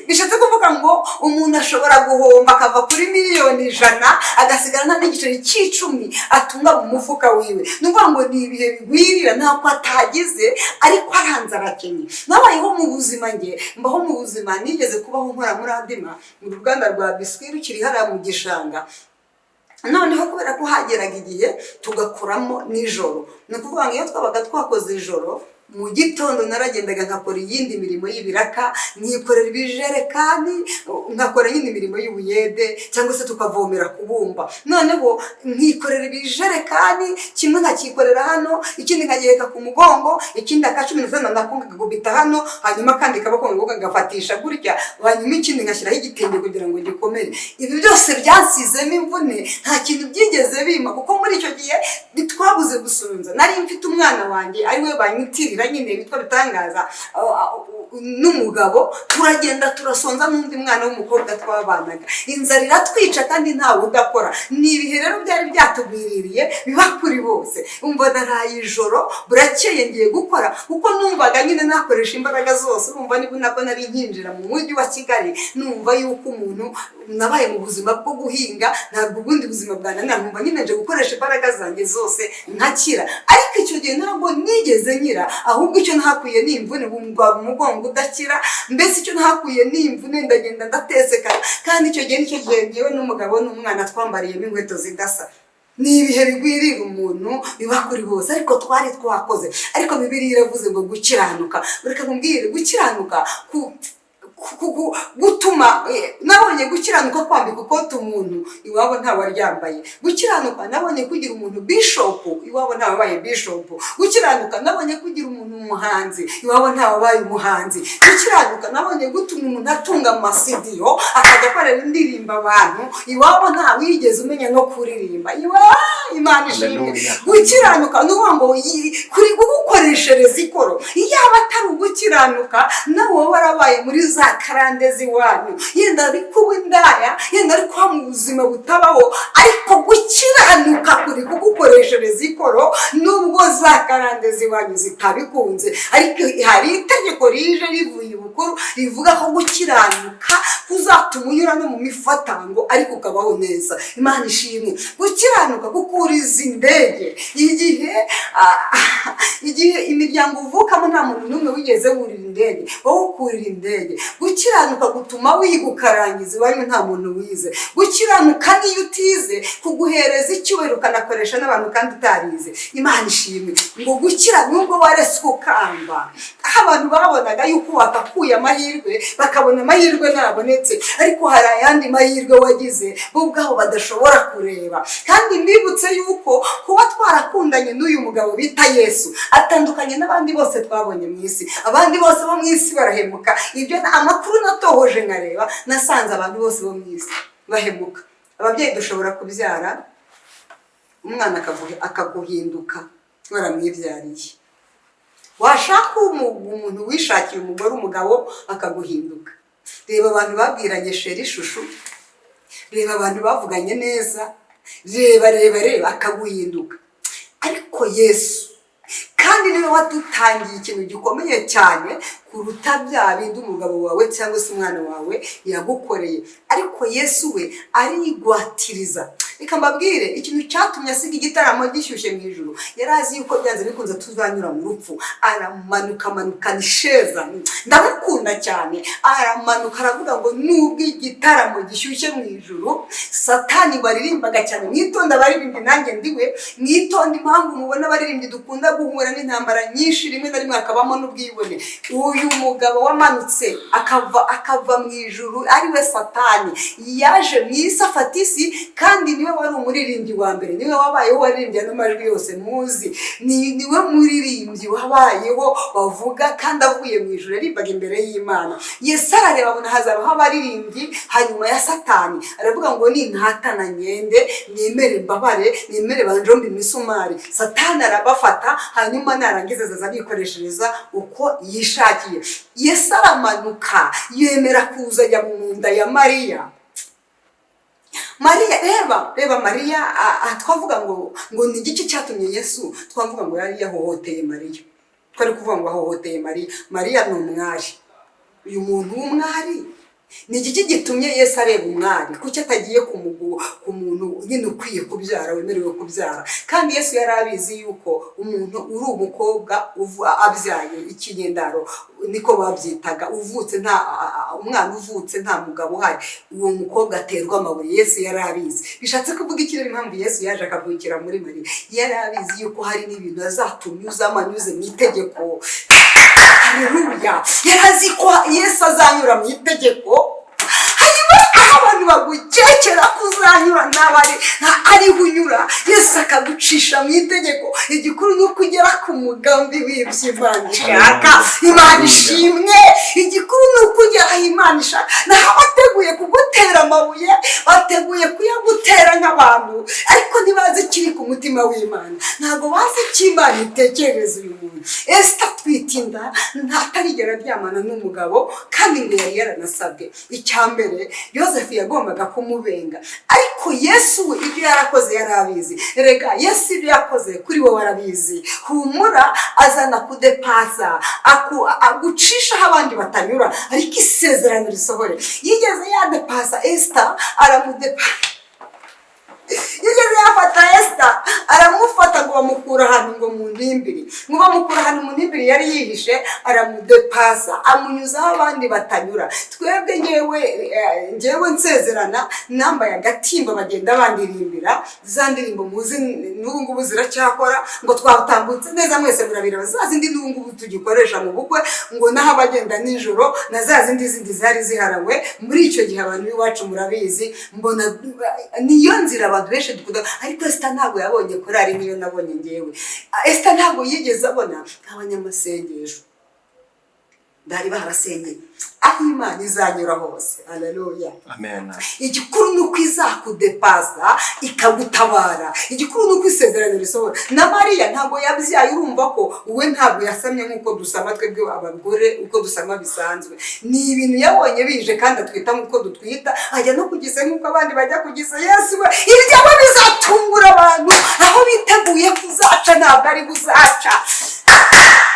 Bishatse kuvuga ngo umuntu ashobora guhomba akava kuri miliyoni 100 agasigara nta n'igiceri cy'icumi atunga mu mufuka wiwe. Ni ukuvuga ngo ni ibihe bigwirira, ntabwo atagize, ariko aranze arakennye. Nabayeho mu buzima, nge mbaho mu buzima nigeze kubaho nkora muri Adima, mu ruganda rwa biswi rukiri hariya mu gishanga. Noneho kubera ko hageraga igihe tugakoramo nijoro, ni ukuvuga ngo iyo twabaga twakoze ijoro Mu gitondo naragendaga nkakora iyindi mirimo y'ibiraka, nkikorera ibijerekani, nkakora nyine imirimo y'ubuyede, cyangwa se tukavomera kubumba. Noneho nkikorera ibijerekani, kimwe nkakikorera hano, ikindi nkagiheka ku mugongo, ikindi aka 15 nako nkagakubita hano, hanyuma akandi kaboko nkagafatisha gutya, hanyuma ikindi ngashyiraho igitenge kugira ngo gikomere. Ibi byose byansizemo imvune, nta kintu byigeze bimpa, kuko muri icyo gihe ntitwabuze gusonza. Nari mfite umwana wanjye ari we banyitirira nyine witwa Bitangaza, n'umugabo, turagenda turasonza n'undi mwana w'umukobwa twabanaga. Inzara iratwica kandi ntawe udakora. Ni ibihe rero byari byatugwiririye, biba kuri bose. Umva, naraye ijoro, burakeye ngiye gukora, kuko numvaga nyine nakoresha imbaraga zose. Urumva, nibwo nabwo nari nkinjira mu mujyi wa Kigali, numva yuko umuntu nabaye mu buzima bwo guhinga, ntabwo ubundi buzima bwananira. Numva nyine nje gukoresha imbaraga zanjye zose nkakira. Ariko icyo gihe ntabwo nigeze nkira, ahubwo icyo ntakuye ni imvune, bumva umugongo udakira. Mbese icyo ntakuye ni imvune, ndagenda ndatesekara. Kandi icyo gihe nicyo gihe ngewe n'umugabo n'umwana twambariyemo inkweto zidasa. Ni ibihe bigwirira umuntu, biba kuri bose, ariko twari twakoze. Ariko Bibiliya iravuze ngo gukiranuka, reka nkubwire, gukiranuka gutuma nabonye gukiranuka kwambika ikoti umuntu iwabo ntawaryambaye. Gukiranuka nabonye kugira umuntu bishopu iwabo ntawabaye bishopu. Gukiranuka nabonye kugira umuntu umuhanzi iwabo ntawabaye umuhanzi. Gukiranuka nabonye gutuma umuntu atunga amasitidiyo, akajya akorera indirimbo abantu iwabo ntawigeze umenya no kuririmba. Iwa Imana ishimwe. Hallelujah. Gukiranuka ni ukuvuga ngo kuri kugukoreshereza ikoro. Iyaba atari ugukiranuka, nawe wowe warabaye muri za karande z'iwanyu, yenda ari kuba indaya, yenda ari kuba mu buzima butabaho. Ariko gukiranuka kuri kugukoreshereza ikoro, nubwo za karande z'iwanyu zitabikunze. Ariko hari itegeko rije rivuye ibukuru rivuga ko gukiranuka kuzatuma unyura no mu mifatango, ariko ukabaho neza. Imana ishimwe. Gukiranuka kukuriza indege igihe imiryango uvukamo nta muntu n'umwe wigeze wurira indege, wowe ukurira indege. Gukiranuka gutuma wiga ukarangiza iwanyu nta muntu wize. Gukiranuka niyo utize kuguhereza icyubahiro, ukanakoresha n'abantu kandi utarize. Imana ishimwe. Ngo gukira, nubwo waretswe ukangwa, aho abantu babonaga yuko wakakuye amahirwe, bakabona amahirwe ntabonetse, ariko hari ayandi mahirwe wagize bo ubwabo badashobora kureba. Kandi mbibutse yuko kuba twarakundanye n'uyu mugabo bita Yesu, atandukanye n'abandi bose twabonye mu isi. Abandi bose bo mu isi barahemuka. Ibyo ni amakuru natohoje nkareba, nasanze abantu bose bo mu isi bahemuka. Ababyeyi dushobora kubyara umwana akaguhinduka waramwibyariye. Washaka umuntu wishakiye umugore, umugabo akaguhinduka. Reba abantu babwiranye chéri, chouchou, reba abantu bavuganye neza, reba, reba, reba, akaguhinduka. Ariko Yesu kandi niwe wadutangiye ikintu gikomeye cyane kuruta bya bindi umugabo wawe cyangwa se umwana wawe yagukoreye. Ariko Yesu we arigwatiriza. Reka mbabwire ikintu cyatumye asiga igitaramo gishyushye mu ijuru. Yari azi yuko byanze bikunze tuzanyura mu rupfu. Aramanuka, amanukana isheza. Ndamukunda cyane. Aramanuka, aravuga ngo nubwo igitaramo gishyushye mu ijuru, Satani waririmbaga cyane, mwitonde abaririmbyi, nanjye ndiwe, mwitonde. Impamvu mubona abaririmbyi dukunda guhura n'intambara nyinshi, rimwe na rimwe hakabamo n'ubwibone, uyu mugabo wamanutse akava mu ijuru ari we Satani, yaje mu isi afata isi. Kandi niwe wari umuririmbyi wa mbere, niwe wabayeho waririmbye n'amajwi yose muzi. Niwe muririmbyi wabayeho bavuga, kandi avuye mu ijuru yaririmbaga imbere y'Imana. Yesu arareba abona hazabaho abaririmbyi hanyuma ya Satani, aravuga ngo nintatana ngende nemere mbabare, nemere banjombe imisumari, Satani arabafata, hanyuma narangiza azaza abikoreshereza uko yishakiye. Yesu aramanuka, yemera kuza ajya mu nda ya Mariya. Mariya, reba, reba Mariya, twavuga ngo ni igiki cyatumye Yesu, twavuga ngo yari yahohoteye Mariya, twari kuvuga ngo ahohoteye Mariya. Mariya ni umwari, uyu muntu w'umwari. Ni igiki gitumye Yesu areba umwari? Kuki atagiye ku muntu nyine ukwiye kubyara, wemerewe kubyara? Kandi Yesu yari abizi yuko umuntu uri umukobwa abyaye ikinyendaro, niko babyitaga, uvutse nta umwana, uvutse nta mugabo uhari, uwo mukobwa aterwa amabuye. Yesu yari abizi. Bishatse kuvuga iki rero? Impamvu Yesu yaje akavukira muri Mariya, yari abizi yuko hari n'ibintu azatunyuzamo anyuze mu itegeko. Haleluya! Yari azi ko Yesu azanyura mu itegeko. Hanyuma aho abantu bagukekera ko uzanyura, ntabari ariho unyura, Yesu akagucisha mu itegeko. Igikuru ni uko ugera ku mugambi w'ibyo Imana ishaka. Imana ishimwe! Igikuru ni uko ugera aho Imana ishaka. Naho abateguye kugutera amabuye bateguye kuyagutera nk'abantu, ariko ntibazi ikiri ku mutima w'Imana, ntabwo bazi icyo Imana itekerereza uyu muntu. Esita atwite inda ntatarigera aryamana n'umugabo, kandi ngo yari yaranasabwe. Icya mbere, Yosefu yagombaga kumubenga, ariko Yesu we ibyo yarakoze yari abizi. Rega Yesu ibyo yakoze kuri wowe arabizi. Humura, azana kudepasa, agucishaho abandi batanyura, ariko isezerano risohore. Yigeze yadepasa Esita, aramudepasa. Yigeze yafata Esita, aramufata ngo bamukura ahantu ngo mu ntimbiri, ngo bamukura ahantu mu ntimbiri yari yihishe, aramudepasa, amunyuzaho abandi batanyura. Twebwe ngewe nsezerana nambaye agatimba, bagenda bandirimbira za ndirimbo muzi n'ubu ngubu ziracyakora, ngo twatambutse neza mwese murabireba, za zindi n'ubu ngubu tugikoresha mu bukwe, ngo naho abagenda nijoro na za zindi zindi zari ziharawe muri icyo gihe. Abantu b'iwacu murabizi. Mbona niyo nzira abantu benshi dukunda, ariko Esita ntabwo yabonye korari niyo nabonye ngewe. Esita ntabwo yigeze abona abanyamasengesho bari barasengeye. Aho Imana izanyura hose, haleluya! Amen. Igikuru ni uko izakudepasa ikagutabara. Igikuru ni uko isezerano risohora. Na Mariya ntabwo yabyaye, urumva ko we ntabwo yasamye nk'uko dusama twebwe abagore, uko dusama bisanzwe. Ni ibintu yabonye bije, kandi atwita nk'uko dutwita, ajya no kugisa nk'uko abandi bajya kugisa. Yesu we ibyawe bizatungura abantu. Aho biteguye kuzaca ntabwo ari buzaca.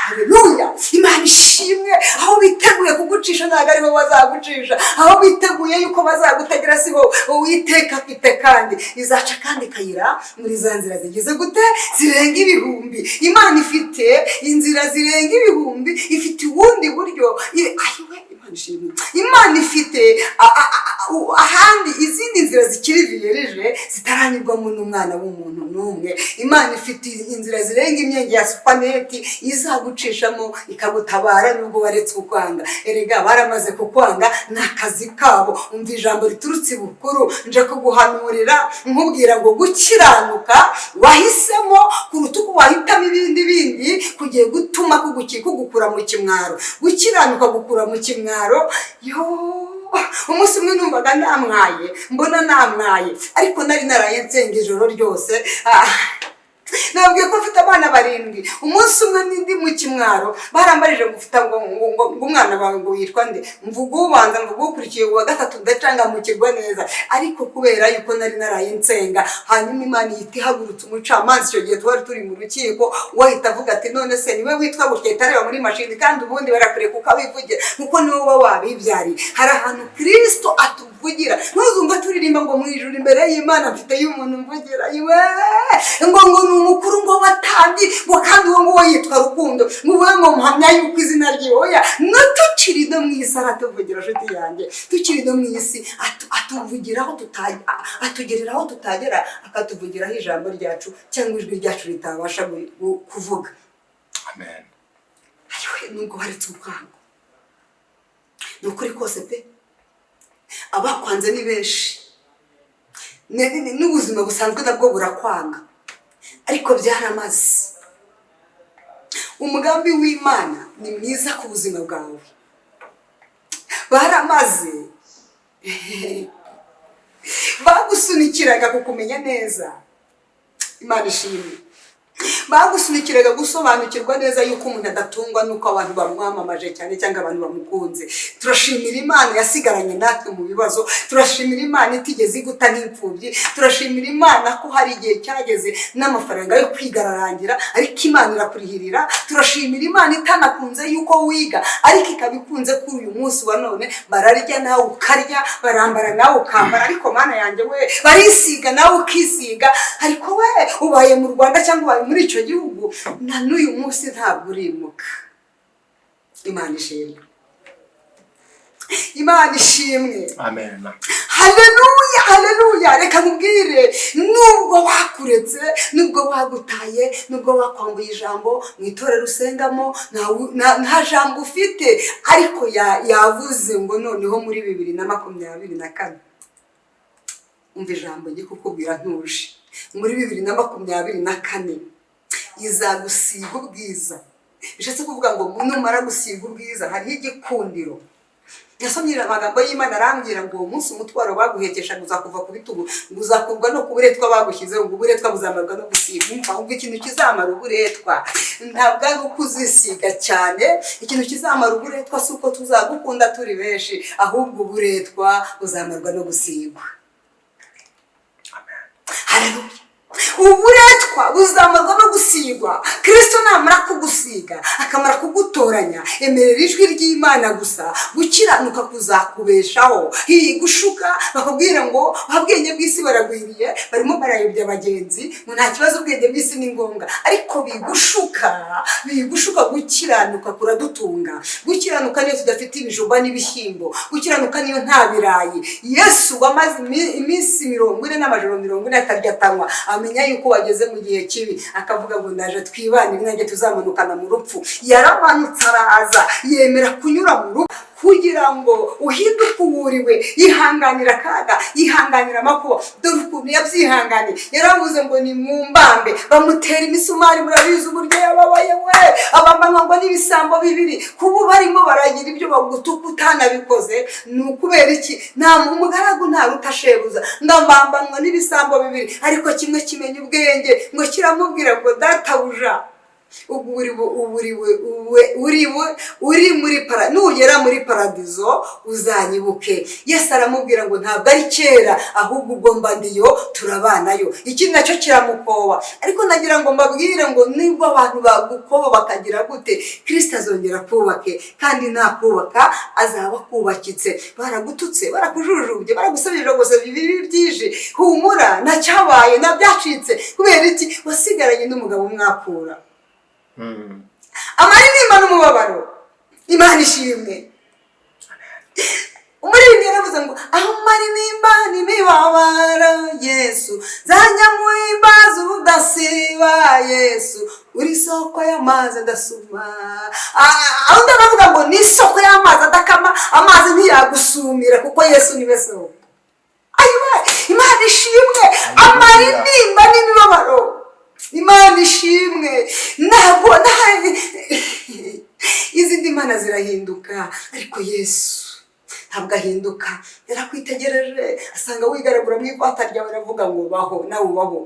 Haleluya, Imana ishimwe! Aho biteguye kugucisha ntabwo ariho bazagucisha. Aho biteguye yuko bazagutegera siho. Uwiteka afite kandi izaca kandi kayira muri za nzira zigize gute? Zirenga ibihumbi. Imana ifite inzira zirenga ibihumbi, ifite ubundi buryo. Ayiwe, Imana ishimwe! Imana ifite ahandi izindi nzira zikiri vierge, zitaranyurwamo n'umwana w'umuntu n'umwe. Imana ifite inzira zirenga imyenge ya supaneti izagucishamo ikagutabara nubwo waretse kukwanga. Erega baramaze kukwanga, ni akazi kabo. Umva ijambo riturutse ibukuru, nje kuguhanurira nkubwira ngo gukiranuka wahisemo kuruta uko wahitamo ibindi bindi kugiye gutuma kugukura mu kimwaro. Gukiranuka gukura mu kimwaro. Yo, umunsi umwe numvaga namwaye, mbona namwaye, ariko nari naraye nsenga ijoro ryose. Ah, nabwiye ko mfite abana barindwi. Umunsi umwe ndi mu kimwaro, barambarije ngo ufite ngo umwana wawe ngo witwa nde? Mvuga ubanza, mvuga ukurikiye uwa gatatu, ndacangamukirwa neza. Ariko kubera yuko nari naraye nsenga, hanyuma Imana ihita ihagurutsa umucamanza. Icyo gihe twari turi mu rukiko, wahita avuga ati: "None se niwe witwa gutya?" Ahita areba muri mashini, kandi ubundi barakureka ukabivugira kuko niwe uba wabibyariye. Hari ahantu Kirisito atuvugira. Ntuzumva turirimba ngo mu ijuru imbere y'Imana mfite y'umuntu mvugira iwe, ngo ni umukuru, ngo watambye, ngo kandi uwo nguwo yitwa Rukundo, ngo uwe ngo muhamya yuko izina rye. Oya, no tukiri no mu isi aratuvugira, nshuti yanjye. Tukiri no mu isi atuvugiraho, atugereraho tutagera, akatuvugiraho ijambo ryacu cyangwa ijwi ryacu ritabasha kuvuga. Amen. Ayiwe, nubwo waretse urwango, ni ukuri kose pe, abakwanze ni benshi. N'ubuzima busanzwe nabwo burakwanga, ariko byaramaze. Umugambi w'Imana ni mwiza ku buzima bwawe. Baramaze, bagusunikiraga kukumenya neza. Imana ishimwe! Bagusunikiraga gusobanukirwa neza yuko umuntu adatungwa n'uko abantu bamwamamaje cyane cyangwa abantu bamukunze. Turashimira Imana yasigaranye natwe mu bibazo. Turashimira Imana itigeze iguta nk'imfubyi. Turashimira Imana ko hari igihe cyageze n'amafaranga yo kwiga ararangira, ariko Imana irakurihirira. Turashimira Imana itanakunze yuko wiga, ariko ikaba ikunze kuri uyu munsi wa none. Bararya nawe ukarya, barambara nawe ukambara, ariko Mana yanjye we, barisiga nawe ukisiga. Ariko we ubaye mu Rwanda cyangwa ubaye muri icyo gihugu, na n'uyu munsi ntabwo urimuka. Imana ishimwe, Imana ishimwe. Amen. Haleluya, haleluya! Reka nkubwire, nubwo bakuretse, nubwo bagutaye, nubwo bakwambuye ijambo mu itorero usengamo, nta jambo ufite, ariko yavuze ngo noneho muri 2024, umva ijambo ngiye kukubwira ntuje, muri 2024 izagusiga ubwiza. Bishatse kuvuga ngo numara gusiga ubwiza, hariho igikundiro. Yasomye amagambo y'Imana, arambwira ngo uwo munsi umutwaro baguhekeshaga uzakuva ku bitugu, ngo uzakurwa no ku buretwa bagushyizeho, ngo uburetwa buzamarwa no gusiga. Umva, ubwo ikintu kizamara uburetwa ntabwo ari uko uzisiga cyane. Ikintu kizamara uburetwa si uko tuzagukunda turi benshi, ahubwo uburetwa buzamarwa no gusigwa. Haleluya! Uburetwa buzamarwa no gusigwa. Kirisito namara kugusiga, akamara kugutoranya, emerera ijwi ry'Imana gusa, gukiranuka kuzakubeshaho. Iyi gushuka bakubwira ngo ubwenge bw'isi baragwiriye, barimo barayobya abagenzi, ngo nta kibazo, ubwenge bw'isi ni ngombwa, ariko bigushuka, bigushuka. Gukiranuka kuradutunga. Gukiranuka niyo tudafite ibijumba n'ibishyimbo, gukiranuka niyo nta birayi. Yesu wamaze iminsi 40 n'amajoro 40 atarya atanywa, amenya yuko wageze mu gihe kibi, akavuga ngo ndaje twibanire, nanjye tuzamanukana mu rupfu. Yaramanutse araza, yemera kunyura mu rupfu kugira ngo uhinduke uwuriwe. Yihanganira akaga, yihanganira amakuba. Dore ukuntu yabyihanganiye. Yaravuze ngo ni mumbambe, bamutera imisumari. Murabizi uburyo yababaye we, abambanwa ngo n'ibisambo bibiri. Kuba barimo baragira ibyo bagutuka utanabikoze, ni ukubera iki? Nta umugaragu ntaruta shebuza. Ndambambanwa n'ibisambo bibiri, ariko kimwe kimenya ubwenge, ngo kiramubwira ngo databuja, ubu uri muri para, nugera muri paradizo uzanyibuke. Yesu aramubwira ngo ntabwo ari kera, ahubwo ugomba ndiyo turabanayo. Iki nacyo kiramukoba. Ariko nagira ngo mbabwire ngo nibwo abantu bagukoba bakagira gute, Kirisito azongera kubake, kandi nakubaka azaba akubakitse. Baragututse, barakujujubye, baragusabije gusa ibibi byije, humura, ntacyabaye, ntabyacitse. Kubera iki? Wasigaranye n'umugabo umwakura amaririmba n'umubabaro. Imana ishimwe. Umuririmbyi yaravuze ngo amaririmba n'imibabaro, Yesu nzajya muhimbaza ubudasiba. Yesu uri isoko y'amazi adasuma. Aho undi aravuga ngo ni isoko y'amazi adakama, amazi ntiyagusumira kuko Yesu niwe soko. Ayiwe, Imana ishimwe! Amaririmba n'imibabaro, Imana ishimwe. Ntabwo izindi mana zirahinduka, ariko Yesu ntabwo ahinduka. Yarakwitegereje asanga wigaragura mu ivata ryawe, aravuga ngo baho, nawe ubaho.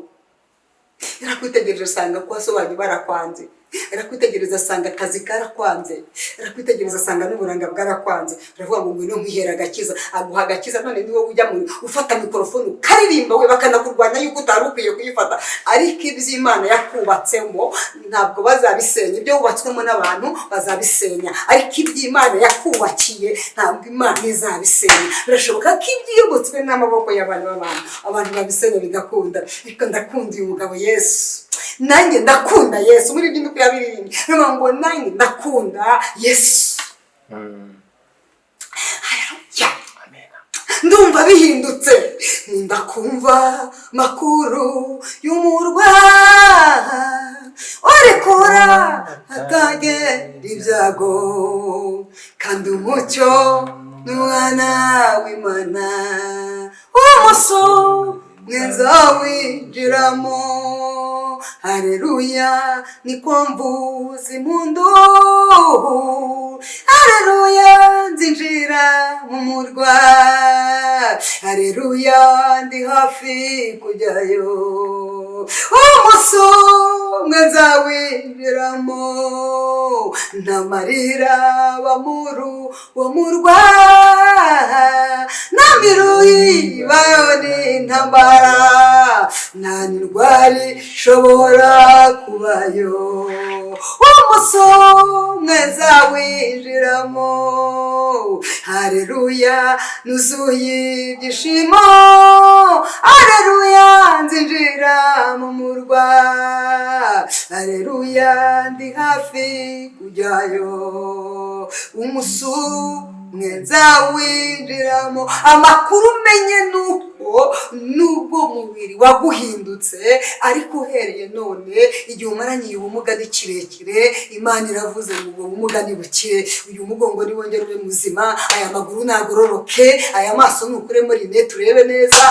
Yarakwitegereje asanga ko wasobanuye barakwanze. Arakwitegereza asanga akazi karakwanze. Arakwitegereza asanga n'uburanga bwarakwanze. Aravuga ngo ngwino nkwihere agakiza. Aguha agakiza, none ni wowe ujya mu ufata mikorofone ukaririmba we, bakanakurwanya yuko utari ukwiye kuyifata. Ariko iby'Imana yakubatsemo ntabwo bazabisenya. Ibyo wubatswemo n'abantu bazabisenya, ariko iby'Imana yakubakiye ntabwo Imana izabisenya. Birashoboka ko ibyubatswe n'amaboko y'abantu b'abantu, abantu babisenya bigakunda, ariko ndakunda uyu mugabo Yesu. Nanjye ndakunda Yesu. Muri ibyo ndiko yabiririmbye ngo nanjye ndakunda Yesu. Haleluya! Ndumva bihindutse. Nkunda kumva makuru y'umurwa urekura hatagera ibyago, kandi umucyo n'umwana w'Imana, umunsi umwe nzawinjiramo. Haleluya, niko mvuza impundu. Haleluya, nzinjira mu murwa. Haleluya, ndi hafi kujyayo. Umunsi umwe nzawinjiramo, nta marira aba muri uwo murwa, nta miruho ibayo n'intambara, nta n'indwara ishobora kubayo. Umunsi umwe nzawinjiramo, hareruya, nuzuye ibyishimo, hareruya, nzinjira mu murwa, hareruya, ndi hafi kujyayo. Umunsi umwe nzawinjiramo. Amakuru umenye ni uko nubwo umubiri waguhindutse, ariko uhereye none igihe umaranye ubumuga ni kirekire. Imana iravuze ngo ubwo bumuga ni bukire, uyu mugongo niwongere ube muzima, aya maguru nagororoke, aya maso nukuremo rinete urebe neza.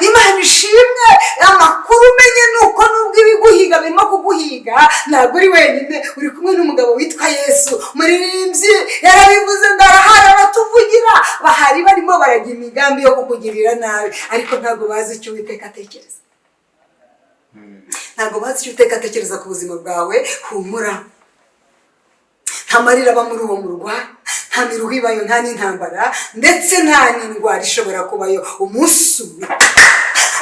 Imana ishimwe. Amakuru umenye ni uko nubwo ibiguhiga birimo kuguhiga, ntabwo uri wenyine, uri kumwe n'umugabo witwa Yesu. Muririmbyi yarabivuze ngo arahari, aratuvugira. Bahari barimo baragira imigambi yo kukugirira nabi, ariko ntabwo bazi icyo Uwiteka atekereza, ntabwo bazi icyo Uwiteka atekereza ku buzima bwawe. Humura, nta marira aba muri uwo murwa, nta miruho ibayo, nta n'intambara, ndetse nta n'indwara ishobora kubayo. Umunsi umwe,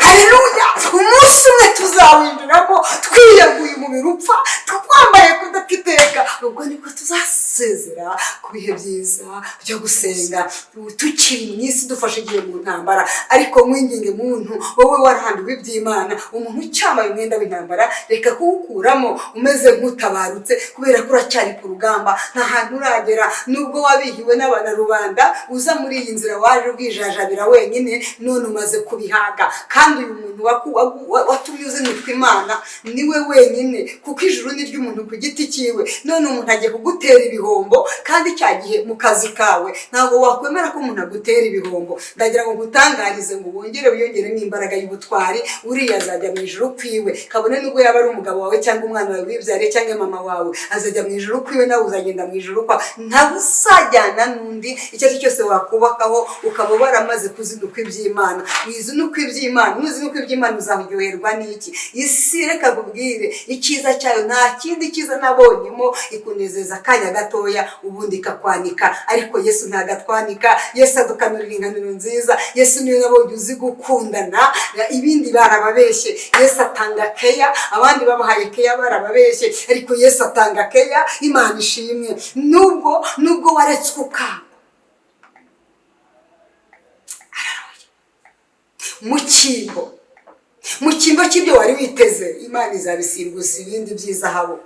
haleluya, umunsi umwe tuzawinjiramo twiyaguye umubiri upfa, twambaye kudapfa iteka. Ubwo nibwo tuzasezera ku bihe byiza byo gusenga tukiri mu isi, dufashe igihe mu ntambara. Ariko mwinginge muntu, wowe warambiwe iby'Imana, umuntu ucyambaye umwenda w'intambara, reka kuwukuramo umeze nk'utabarutse, kubera ko uracyari ku rugamba, nta hantu uragera. Nubwo wabihiwe n'abanarubanda uza muri iyi nzira, waje ubwijajabira wenyine, none umaze kubihaga. Kandi uyu muntu watumye uzinukwa Imana niwe wenyine, kuko ijuru ni ry'umuntu ku giti cyiwe. None umuntu agiye kugutera ibihombo, kandi cya gihe mu kazi kawe ntabwo wakwemera ko umuntu agutera ibihombo. Ndagira ngo ngutangarize ngo wongere wiyongeremo imbaraga y'ubutwari. Uriya azajya mu ijuru kwiwe, kabone nubwo yaba ari umugabo wawe cyangwa umwana wawe wibyariye cyangwa mama wawe, azajya mu ijuru kwiwe, nawe uzagenda mu ijuru kwawe, ntabwo uzajyana n'undi. Icyo ari cyo cyose wakubakaho ukaba waramaze kuzinukwa iby'Imana, wizinukwa iby'Imana, nuzinukwa iby'Imana uzaryoherwa n'iki isi? Reka nkubwire icyiza cyayo, nta kindi cyiza nabonyemo. Ikunezeza akanya gatoya, ubundi ikakwanika, ariko Yesu ntabwo atwanika. Yesu adukanurira inganuro nziza. Yesu niwe nabonye uzi gukundana, ibindi barababeshye. Yesu atanga keya, abandi babahaye keya barababeshye, ariko Yesu atanga keya. Imana ishimwe. Nubwo waretswe ukanga, haleluya, mu cyimbo cy'ibyo wari witeze, Imana izabisimbuza ibindi by'izahabu.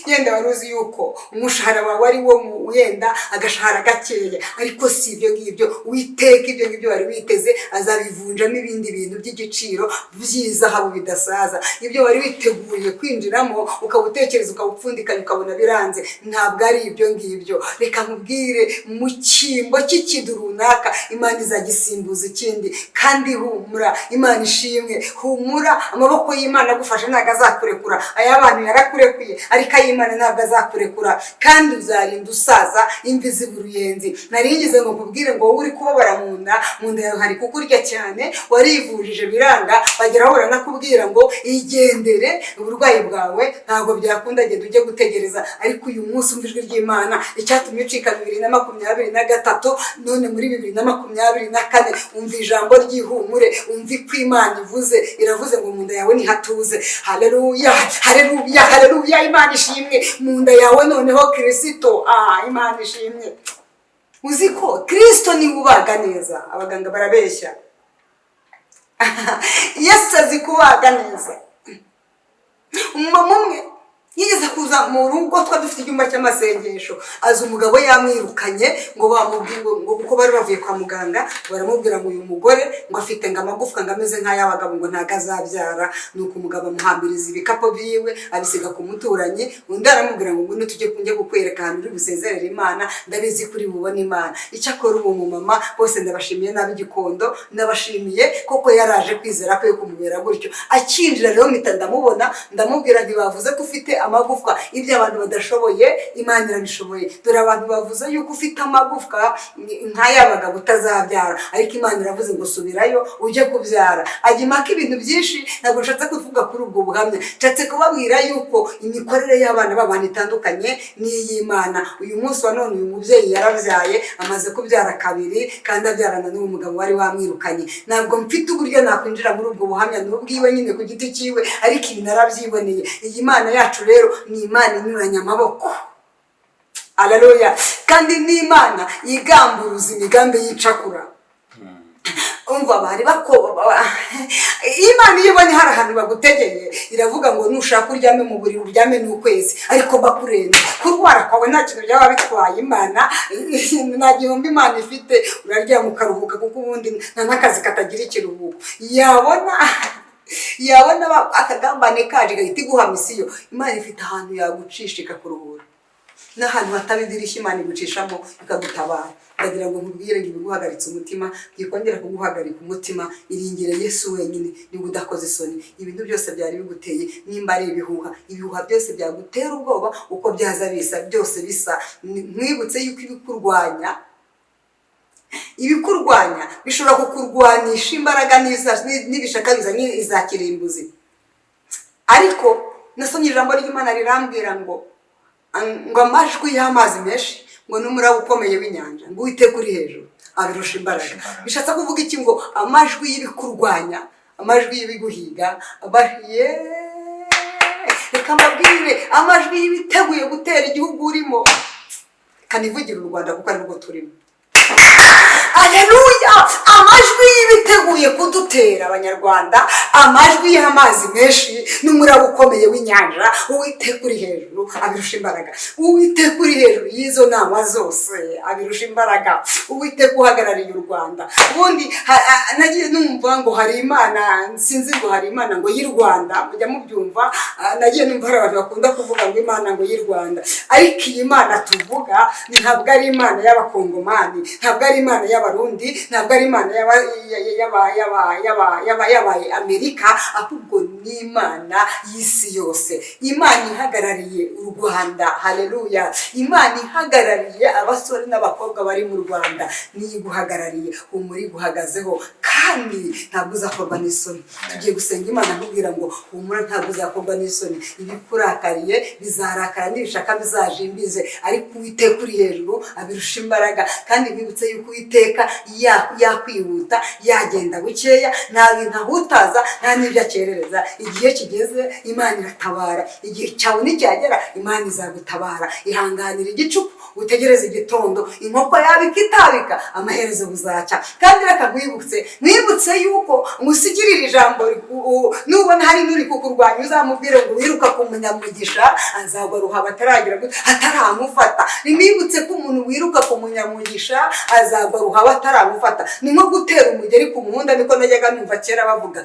Yenda wari uzi yuko umushahara wawe ari wo wenda agashahara gakeya, ariko si ibyo ngibyo. Witeka ibyo ngibyo wari witeze azabivunjamo ibindi bintu by'igiciro by'izahabu bidasaza. Ibyo wari witeguye kwinjiramo, ukaba utekereza, ukaba upfundikanya, ukabona biranze, ntabwo ari ibyo ngibyo. Reka nkubwire, mu cyimbo cy'ikintu runaka Imana izagisimbuza ikindi. Kandi humura, Imana ishimwe, humura, amaboko y'Imana agufashe ntabwo azakurekura. Ay'abantu yarakurekuye, ariko ay'Imana ntabwo azakurekura. Kandi uzarinda usaza imvi ziba uruyenzi. Nari ngize ngo nkubwire ngo wowe uri kubabara mu nda, mu nda yawe hari kukurya cyane, warivujije biranga, bageraho baranakubwira ngo igendere, uburwayi bwawe ntabwo byakunda, genda ujye gutegereza. Ariko uyu munsi umva ijwi ry'Imana. Icyatumye ucika 2023, none muri 2024 umva ijambo ry'ihumure, umva ko Imana ivuze. Iravuze ngo mu nda yawe nihatuze. Haleluya, haleluya, haleluya, Imana ishimwe. Mu nda yawe noneho Kirisito, Imana ishimwe. Uzi ko Kirisito niwe ubaga neza? Abaganga barabeshya, Yesu azi kubaga neza. Umumama umwe yigeze kuza mu rugo, twari dufite icyumba cy'amasengesho, aza umugabo yamwirukanye, ngo bamubwiye ngo kuko bari bavuye kwa muganga, baramubwira ngo uyu mugore ngo afite ngo amagufwa ngo ameze nk'ay'abagabo, ngo ntabwo azabyara. Nuko umugabo amuhambiriza ibikapu byiwe, abisiga ku muturanyi. Undi aramubwira ngo ngwino tujye, njye kukwereka ahantu uri busezerere Imana, ndabizi kuri bubone Imana. Icyakora uwo mumama, bose ndabashimiye, n'ab'Igikondo ndabashimiye, koko yaraje kwizera ko yo kumubera gutyo. Akinjira rero mpita ndamubona, ndamubwira nti bavuze ko ufite amagufwa, ibyo abantu badashoboye Imana irabishoboye. Dore abantu bavuze yuko ufite amagufwa nk'ay'abagabo, utazabyara, ariko Imana iravuze ngo subirayo ujye kubyara. Ajya impaka ibintu byinshi. Ntabwo nshatse kuvuga kuri ubwo buhamya, nshatse kubabwira yuko imikorere y'abana b'abantu itandukanye n'iy'Imana. Uyu munsi wa none uyu mubyeyi yarabyaye, amaze kubyara kabiri, kandi abyarana n'uwo mugabo wari wamwirukanye. Ntabwo mfite uburyo nakwinjira muri ubwo buhamya, ni ubwiwe nyine ku giti cyiwe, ariko ibi narabyiboneye. Iyi Mana yacu rero ni Imana inyuranya amaboko. Aleluya! Kandi ni Imana igamburuza imigambi y'icakura. Umva, bari bako Imana iyo ibonye hari ahantu bagutegeye, iravuga ngo nushaka uryame mu buriri, uryame n'ukwezi, ariko bakurenze. Kurwara kwawe nta kintu byaba bitwaye Imana, nta gihombo Imana ifite. Uraryama ukaruhuka, kuko ubundi nta n'akazi katagira ikiruhuko. Yabona akagambane kaje, igahita iguha mission. Imana ifite ahantu yagucisha ikakuruhura, n'ahantu hataba idirishya Imana igucishamo ikagutabara. Ndagira ngo nkubwire ngo ibiguhagaritse umutima byikongera kuguhagarika umutima. Iringire Yesu wenyine, niba udakoze isoni. Ibintu byose byari biguteye, nimba ari ibihuha, ibihuha byose byagutera ubwoba, uko byaza bisa byose bisa. Nkwibutse yuko ibikurwanya bishobora kukurwanisha imbaraga n'ibishaka bizanye iza kirimbuzi. Ariko nasomye ijambo ry'Imana rirambwira ngo amajwi y'amazi menshi, ngo n'umuraba ukomeye w'inyanja, ngo Uwiteka uri hejuru abirusha imbaraga. Bishatse kuvuga iki? Ngo amajwi y'ibikurwanya, amajwi y'ibiguhiga, yeee, reka mbabwire, amajwi y'ibiteguye gutera igihugu urimo, kanivugire u Rwanda kuko ari rwo turimo. Aleluya! Amajwi y'ibiteguye kudutera Abanyarwanda, amajwi y'amazi menshi n'umuraba ukomeye w'inyanja, Uwiteka uri hejuru abirusha imbaraga. Uwiteka uri hejuru y'izo nama zose abirusha imbaraga. Uwiteka uhagarariye u Rwanda. Ubundi nagiye numva ngo hari Imana, sinzi ngo hari Imana ngo y'u Rwanda, mujya mubyumva. Nagiye numva hari abantu bakunda kuvuga ngo Imana ngo y'u Rwanda, ariko iyi Mana tuvuga ntabwo ari Imana y'Abakongomani, ntabwo ari Imana y'Abarundi, ntabwo ari Imana y'aba Amerika, ahubwo ni Imana y'isi yose, Imana ihagarariye u Rwanda. Haleluya! Imana ihagarariye abasore n'abakobwa bari mu Rwanda niyo iguhagarariye. Humura, iguhagazeho kandi ntabwo uzakorwa n'isoni. Tugiye gusenga Imana, nkubwira ngo humura, ntabwo uzakorwa n'isoni. Ibikurakariye bizarakara, nibishaka bizajimbize, ariko Uwiteka uri hejuru abirusha imbaraga. Kandi nkwibutse yuko Uwiteka yakwihuta, yagenda bukeya, nta bintu ahutaza, nta n'ibyo akerereza. Igihe kigeze Imana iratabara. Igihe cyawe nicyagera, Imana izagutabara. Ihanganira igicuku, utegereze igitondo. Inkoko yabika itabika, amaherezo buzacya. Kandi reka nkwibutse yuko ngusigirira ijambo. Nubona hari n'uri kukurwanya, uzamubwire ngo wiruka ku munyamugisha azagwa ruhaba ataragira gute, ataramufata. Nimwibutse ko umuntu wiruka ku munyamugisha azagwa ruhaba ataramufata. Ni nko gutera umugeri ku muhunda, niko najyaga numva kera bavuga.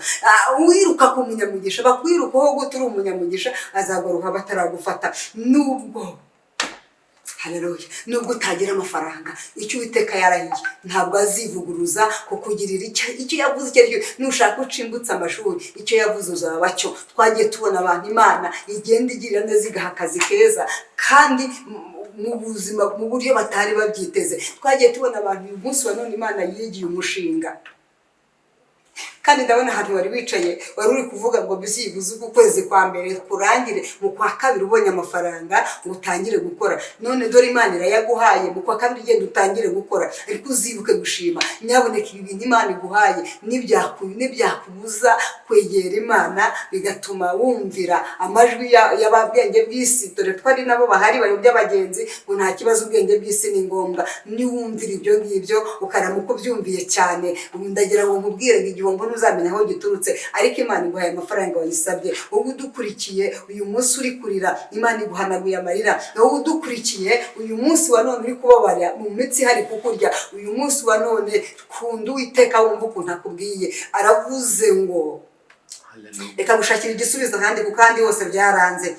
Wiruka ku munyamugisha, bakwirukaho gute uri umunyamugisha, azagwa ruhaba ataragufata. Nubwo, haleluya, nubwo utagira amafaranga, icyo Uwiteka yarahiye ntabwo azivuguruza kukugirira icyo yavuze icyo ari cyo. Nushaka ucimbutse amashuri, icyo yavuze uzaba cyo. Twagiye tubona abantu Imana igenda igirira neza, igaha akazi keza, kandi mu buzima mu buryo batari babyiteze. Twagiye tubona abantu uyu munsi wa none Imana yigiye umushinga. Kandi ndabona ahantu wari wicaye, wari uri kuvuga ngo byibuze uku kwezi kwa mbere kurangire, mu kwa kabiri ubonye amafaranga ngo utangire gukora. None dore Imana irayaguhaye. Mu kwa kabiri ugenda utangire gukora, ariko uzibuke gushima. Nyaboneka, ibi bintu Imana iguhaye nibyakubuza kwegera Imana, bigatuma wumvira amajwi y'ababwenge bw'isi, dore ko ari nabo bahari bayobya abagenzi ngo nta kibazo, ubwenge bw'isi ni ngombwa. Niwumvira ibyo ngibyo, ukaramuka ubyumviye cyane, ubu ndagira ngo nkubwire ngo igihombo ntuzamenya aho giturutse. Ariko Imana iguhaye amafaranga wayisabye. Wowe udukurikiye uyu munsi uri kurira, Imana iguhanaguye amarira. Wowe udukurikiye uyu munsi wa none uri kubabara mu mitsi, hari kukurya uyu munsi wa none, kunda Uwiteka, wumva ukuntu akubwiye. Aravuze ngo reka gushakira igisubizo ahandi, kuko ahandi hose byaranze.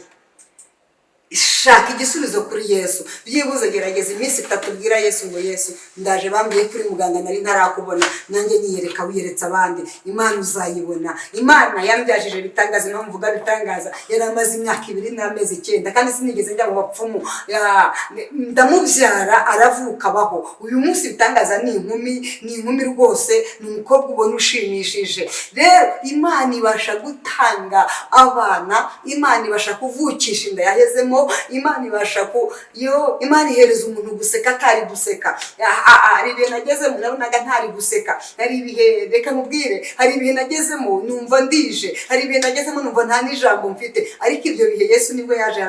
Shaka igisubizo kuri Yesu. Byibuze gerageza iminsi 3, ubwira Yesu ngo: "Yesu, ndaje, bambwiye kuri muganga, nari ntarakubona, nanjye nyiyereka wiyeretse abandi." Imana uzayibona. Imana yambyajije bitangaza. Impamvu mvuga bitangaza, yari amaze imyaka 2 n'amezi 9, kandi sinigeze njya mu bapfumu. Ndamubyara, aravuka, abaho. Uyu munsi bitangaza ni inkumi, ni inkumi rwose, ni umukobwa ubona ushimishije. Rero Imana ibasha gutanga abana, Imana ibasha kuvukisha inda yahezemo, Imana ibasha ku yo, Imana ihereza umuntu guseka atari guseka. Hari ibihe nagezemo nabonaga ntari guseka. Hari ibihe, reka nkubwire, hari ibihe nagezemo numva ndije, hari ibihe nagezemo numva nta n'ijambo mfite, ariko ibyo bihe Yesu nibwo yaje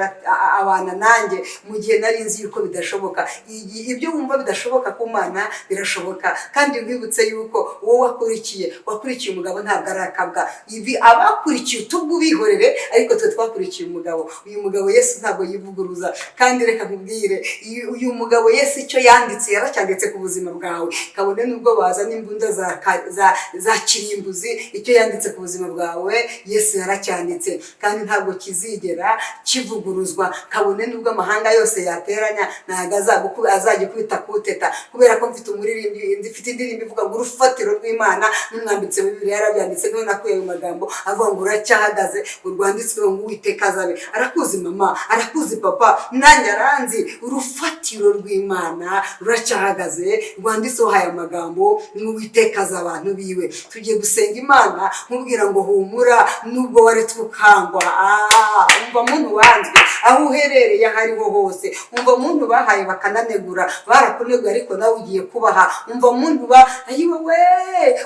abana nanjye mu gihe nari nzi yuko bidashoboka. Ibyo wumva bidashoboka, ku Mana birashoboka. Kandi nkwibutse yuko wowe wakurikiye umugabo ntabwo ari akabwa. Ibi abakurikiye utubwo ubihorere, ariko twe twakurikiye umugabo. Uyu mugabo Yesu ntabwo yivuguruza. Kandi reka nkubwire, uyu mugabo Yesu icyo yanditse yaracyanditse ku buzima bwawe, kabone nubwo bazana imbunda za kirimbuzi. Icyo yanditse ku buzima bwawe Yesu yaracyanditse, kandi ntabwo kizigera kivuguruzwa. Kabone nubwo amahanga yose yateranya, ntabwo azajya ukubita kuteta, kubera ko mfite umuririmbyi, mfite indirimbo ivuga ngo urufatiro rw'Imana, n'umwanditsi wa Bibiliya yarabyanditse. Niho nakuye ayo magambo avuga ngo uracyahagaze, ngo rwanditsweho ngo Uwiteka azabe arakuzi. Mama arakuzi, papa nanjye aranzi. Urufatiro rw'Imana ruracyahagaze, rwanditseho aya magambo ni Uwiteka azi abantu biwe. Tugiye gusenga Imana, nkubwira ngo humura nubwo waretswe ukangwa. Umva muntu wanzwe, aho uherereye aho ariho hose, umva muntu bahaye bakananegura, barakuneguye ariko nawe ugiye kubaha. Umva muntu ba ayiwe we,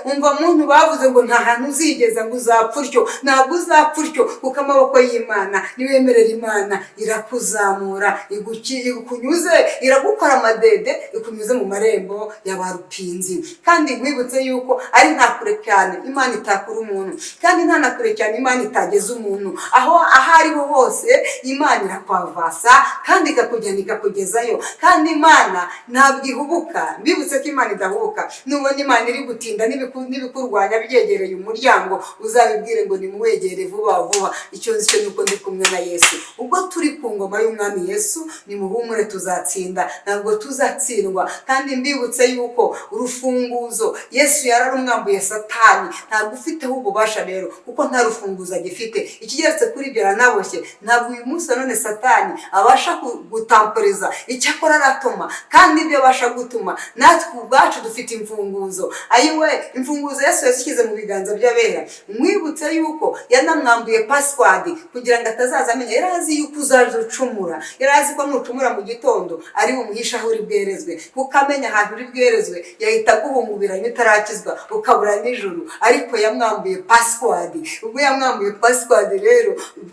umva muntu bavuze ngo nta hantu uzigeza, ngo uzapfa utyo, ntabwo uzapfa utyo, kuko amaboko y'Imana, niwemerera Imana irakuzamura, ikunyuze, iragukora amadede, ikunyuze mu marembo ya ba rupinzi. Kandi nkwibutse yuko ari nta kure cyane Imana itakura umuntu, kandi nta na kure cyane Imana itageza umuntu. Aho ariho hose Imana irakwavasa kandi ikakujyana ikakugezayo. Kandi Imana ntabwo ihubuka. Mbibutse ko Imana idahubuka. Nubona Imana iri gutinda n'ibikurwanya byegereye umuryango, uzabibwire ngo nimuwegere vuba vuba. Icyo nzi cyo ni uko ndi kumwe na Yesu. Ubwo turi ku ngoma y'Umwami Yesu, nimuhumure, tuzatsinda, ntabwo tuzatsindwa. Kandi mbibutse yuko urufunguzo Yesu yararumwambuye Satani, ntabwo ufiteho ububasha rero, kuko nta rufunguzo agifite. Ikigeretse kuri ibyo, aranaboshye. Ntabwo uyu munsi wa none Satani abasha gutamporiza. Icyakora aratuma, kandi ibyo abasha gutuma, natwe ubwacu dufite imfunguzo. Ayiwe, imfunguzo Yesu yazishyize mu biganza by'abera. Mwibutse yuko yanamwambuye password kugira ngo atazaza amenya. Yari azi yuko uzaza ucumura, yari azi ko nucumura mu gitondo ari bumuhishe aho uri bwerezwe, kuko amenya ahantu uri bwerezwe yahita aguhungubiranya utarakizwa, ukabura nijoro. Ariko yamwambuye password. Ubwo yamwambuye password rero,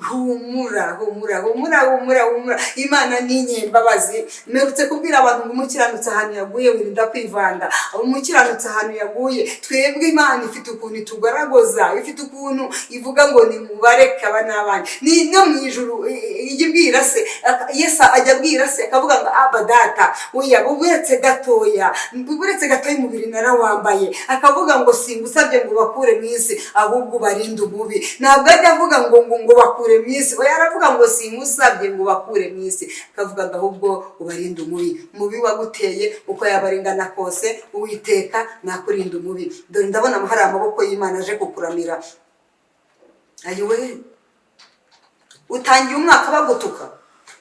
humura, humura, humura, humura, humura, Imana ni inyembabazi. Mperutse kubwira abantu ngo umukiranutsi ahantu yaguye wirinda kwivanga. Umukiranutsi ahantu yaguye, twebwe Imana ifite ukuntu itugaragaza, ifite ukuntu ivuga ngo nimubareke, aba n'abandi. Ni no mu ijuru ijya ibwira se, Yesu ajya abwira se akavuga ngo: "Aba Data, oya, buretse gatoya, buretse gatoya, umubiri narawambaye." Akavuga ngo: "Singusabye ngo bakure mu isi, ahubwo ubarinde umubi." Ntabwo ajya avuga ngo bakure mu isi. Oya, aravuga ngo: "Singusabye ngo bakure mu isi," akavuga ngo: "Ahubwo ubarinde umubi." Umubi waguteye, uko yaba ari ingana kose, Uwiteka nakurinda umubi. Dore ndabona hari amaboko y'Imana aje kukuramira. Ayiwe, utangiye umwaka bagutuka,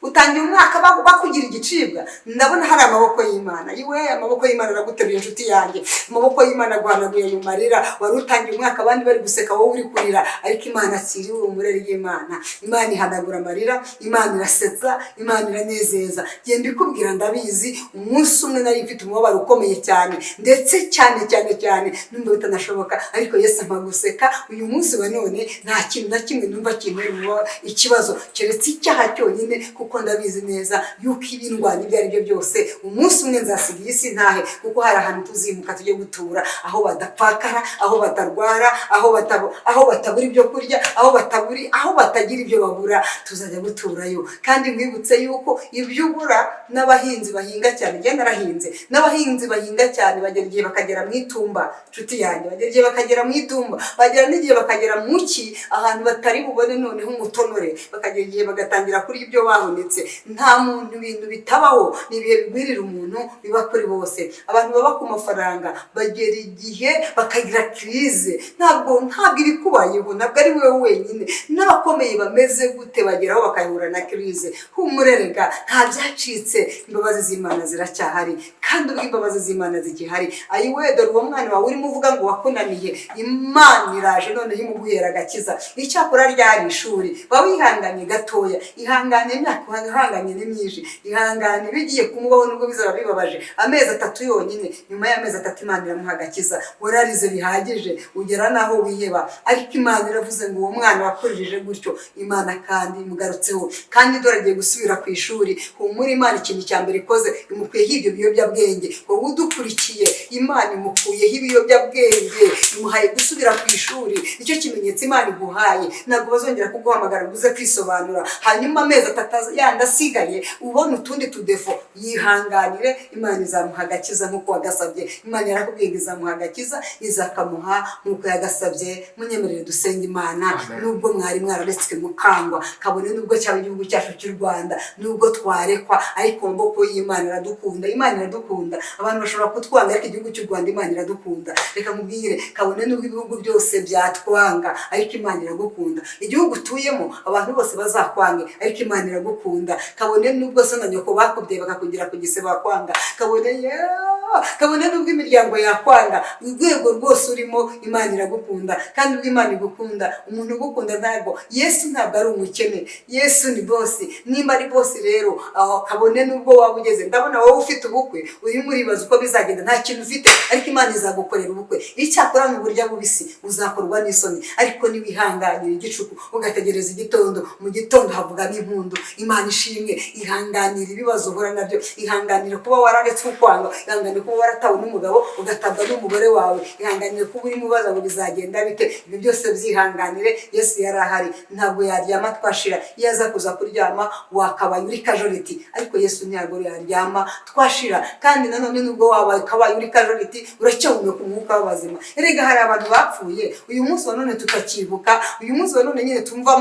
utangiye umwaka bakugira igicibwa, ndabona hari amaboko y'Imana. Iwe, amaboko y'Imana araguteruye, inshuti yanjye. Amaboko y'Imana aguhanaguye ayo marira. Wari utangiye umwaka abandi bari guseka, wowe uri kurira, ariko Imana akiri ihumure ry'Imana. Imana ihanagura amarira, Imana irasetsa, Imana iranezeza. Genda ikubwira, ndabizi. Umunsi umwe nari mfite umubabaro ukomeye cyane, ndetse cyane cyane cyane, numva bitanashoboka, ariko Yesu ampa guseka. Uyu munsi wa none nta kintu na kimwe numva kintera ikibazo keretse icyaha cyonyine, kuko ndabizi neza yuko ibindwanya ibyo ari byo byose, umunsi umwe nzasiga iyi si ntahe, kuko hari ahantu tuzimuka tujye gutura, aho badapfakara, aho batarwara, aho batabura ibyo kurya, aho batagira ibyo babura. Tuzajya guturayo. Kandi mwibutse yuko ibyo ubura, n'abahinzi bahinga cyane, njye narahinze, n'abahinzi bahinga cyane bagera igihe bakagera mu itumba. Inshuti yanjye, bagera igihe bakagera mu itumba, bagera n'igihe bakagera mu cyi, ahantu batari bubone noneho umutonore, bakagera igihe bagatangira kurya ibyo bahunitse. Wavunitse. Nta muntu ibintu bitabaho, ni ibihe bigwirira umuntu, biba kuri bose. Abantu baba ku mafaranga bagera igihe bakagira crise. Ntabwo ibikubayeho ntabwo ari wowe wenyine, n'abakomeye bameze gute bageraho bakahura na crise. Humurerega, nta byacitse, imbabazi z'Imana ziracyahari. Kandi ubwo imbabazi z'Imana zigihari, ayiwe, dore uwo mwana wawe urimo uvuga ngo wakunaniye, Imana iraje noneho imuguhera agakiza. Icyakora ryari ishuri, ba wihanganye gatoya, ihangane, imyaka ihanganye ni myinshi, ihangane. Bigiye kumubaho nubwo bizaba bibabaje, amezi 3 yonyine. Nyuma y'amezi 3 Imana iramuha agakiza. Wararize bihagije, ugera n'aho wiheba, ariko Imana iravuze ngo uwo mwana wakuririje gutyo, Imana kandi imugarutseho, kandi dore agiye gusubira ku ishuri. Humura, Imana ikintu cya mbere ikoze, imukuyeho ibyo biyobyabwenge. Wowe udukurikiye, Imana imukuyeho ibiyobyabwenge, imuhaye gusubira ku ishuri. Nicyo kimenyetso Imana iguhaye. Ntabwo bazongera kuguhamagara ngo uze kwisobanura. Hanyuma amezi 3 yandi asigaye ubona utundi tudefo, yihanganire, Imana izamuha agakiza nk'uko wagasabye. Imana yarakubwiye ngo izamuha agakiza, izakamuha nk'uko yagasabye. Munyemerere dusenge Imana. Amen. Nubwo mwari mwararetswe mukangwa, kabone nubwo cyaba igihugu cyacu cy'u Rwanda, nubwo twarekwa, ariko amaboko y'Imana iradukunda. Imana iradukunda. Abantu bashobora kutwanga, ariko igihugu cy'u Rwanda, Imana iradukunda. Reka nkubwire, kabone nubwo ibihugu byose byatwanga, ariko Imana iragukunda. Igihugu utuyemo abantu bose bazakwange, ariko Imana iragukunda. Kabone nubwo so na nyoko bakubyaye bakakugira ku gise bakwanga, kabone kabone nubwo imiryango yakwanga, urwego rwose urimo, Imana iragukunda. Kandi ubwo Imana igukunda, umuntu ugukunda ntabwo, Yesu ntabwo ari umukene, Yesu ni boss. Nimba ari boss rero, aho kabone nubwo waba ugeze, ndabona wowe ufite ubukwe urimo uribaza uko bizagenda, nta kintu ufite, ariko Imana izagukorera ubukwe. Icyakora ni uburyo bubisi, uzakorwa n'isoni, ariko niwihanganira igicuku ugategereza igitondo, mu gitondo havuga n'impundu. Imana ishimwe. Ihanganira ibibazo uhura nabyo, ihanganira kuba wararetse ukwanga, ihanganira kuba waratawe n'umugabo, ugatabwa n'umugore wawe, ihanganire kuba urimo ubaza ngo bizagenda bite. Ibyo byose byihanganire. Yesu yari ahari, ntabwo yaryama twashira. Iyo aza kuza kuryama wakabaye uri casualty, ariko Yesu ntabwo yaryama twashira. Kandi nanone nubwo wabaye kabaye uri casualty, uracyahumeka umwuka w'abazima. Erega hari abantu bapfuye uyu munsi wa none tutakibuka, uyu munsi wa none nyine tumva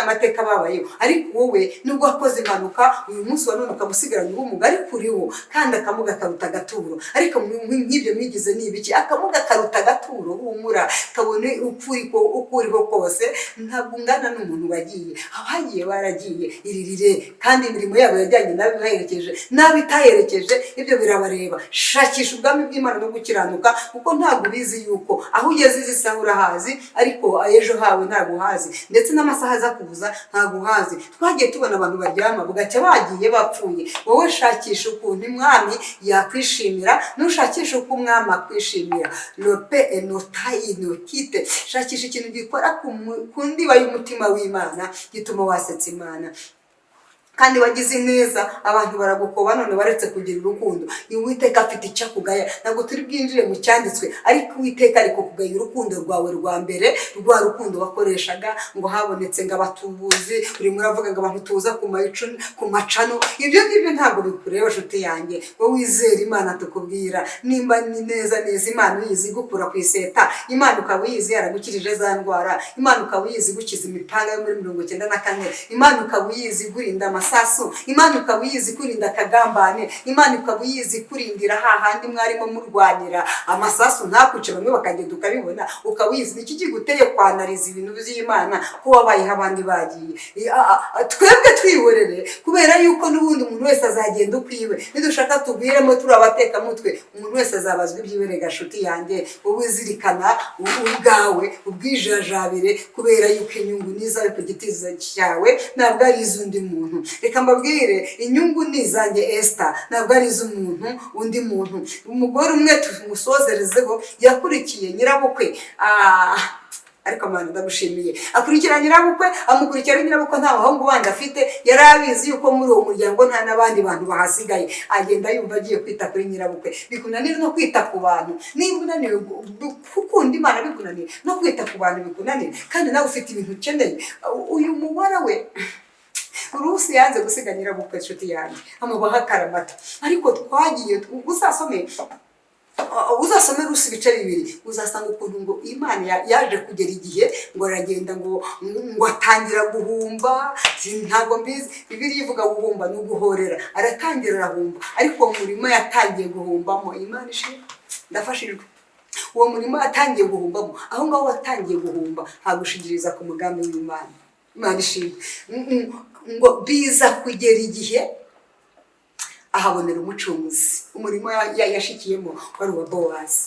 amateka babayeho, ariko wowe nubwo wakoze impanuka, uyu munsi wa none ukaba usigaranye ubumuga, ariko uriho. Kandi akamuga karuta agaturo. Ariko nk'ibyo mwigize ni ibiki? Akamuga karuta agaturo. Humura, kabone uko uriho kose, ntabwo ungana n'umuntu wagiye. Abagiye baragiye, iririre. Kandi imirimo yabo yajyanye nabi ibaherekeje, nabi itaherekeje, ibyo birabareba. Shakisha ubwami bw'Imana no gukiranuka, kuko ntabwo ubizi yuko aho ugeze izi saha urahazi, ariko ejo hawe ntabwo uhazi, ndetse n'amasaha aza kuza ntabwo uhazi. Twagiye tubona abantu baryama bugacya bagiye bapfuye. Wowe shakisha ukuntu umwami yakwishimira. Nushakisha uko umwami akwishimira, lope enotayi nokite, shakisha ikintu gikora ku ndiba y'umutima w'Imana, gituma wasetsa Imana. Kandi wagize neza abantu baragukoba, none waretse kugira urukundo. Uwiteka afite icyo akugaya. Ntabwo turi bwinjire mu cyanditswe, ariko Uwiteka ari kukugaya urukundo rwawe rwa mbere, rwa rukundo wakoreshaga ngo habonetse ngo abatubuzi. Urimo uravuga ngo abantu tuza ku ku macano. Ibyo ngibyo ntabwo bikureba, nshuti yanjye. Wowe wizera Imana, tukubwira nimba ni neza neza Imana uyizi igukura ku iseta, Imana ukaba uyizi yaragukirije za ndwara, Imana ukaba uyizi igukiza imipanga yo muri 94, Imana ukaba uyizi igurinda amasasu, Imana ukaba uyizi ikurinda akagambane, Imana ukaba uyizi ikurindira hahandi mwarimo murwanira amasasu ntakwice, bamwe bakagenda ukabibona, ukaba uyizi, niki kiguteye kwanariza ibintu by'Imana ko wabayeho abandi bagiye? Twebwe twihorere, kubera yuko n'ubundi umuntu wese azagenda ukwiwe. Nidushaka tugwiremo turi abatekamutwe, umuntu wese azabazwa ibyiwe. Rega nshuti yanjye, wowe zirikana ubwawe, ubwijajabire, kubera yuko inyungu ni izawe ku giti cyawe, ntabwo ari iz'undi muntu. Reka mbabwire, inyungu ni izanjye Esita, ntabwo ari iz'umuntu undi muntu. Umugore umwe tumusozerezeho, yakurikiye nyirabukwe. Ariko Mana ndagushimiye. Akurikira nyirabukwe, amukurikira nyirabukwe, nta bahungu bandi afite. Yari abizi yuko muri uwo muryango nta n'abandi bantu bahasigaye. Agenda yumva agiye kwita kuri nyirabukwe. Bikunanira no kwita ku bantu, niba unaniwe gukunda Imana, bikunaniye no kwita ku bantu, bikunaniye kandi nawe ufite ibintu ukeneye. Uyu mugore we Rusi yanze gusiga nyirabukwe, inshuti yanjye, amubaho akaramata. Ariko twagiye uzasome Uzasome Rusi ibice 2, uzasanga ukuntu ngo Imana yaje kugera igihe ngo aragenda, ngo atangira guhumba. Ntabwo mbizi, Bibiliya ivuga guhumba ni uguhorera. Aratangira arahumba, ariko uwo murima yatangiye guhumbamo, Imana ishimwe, ndafashijwe, uwo murima yatangiye guhumbamo, aho ngaho watangiye guhumba hagushingiriza ku mugambi w'Imana. Imana ishimwe. Ngo biza kugera igihe ahabonera umucunguzi. Umurimo yashikiyemo wari uwa Bowazi,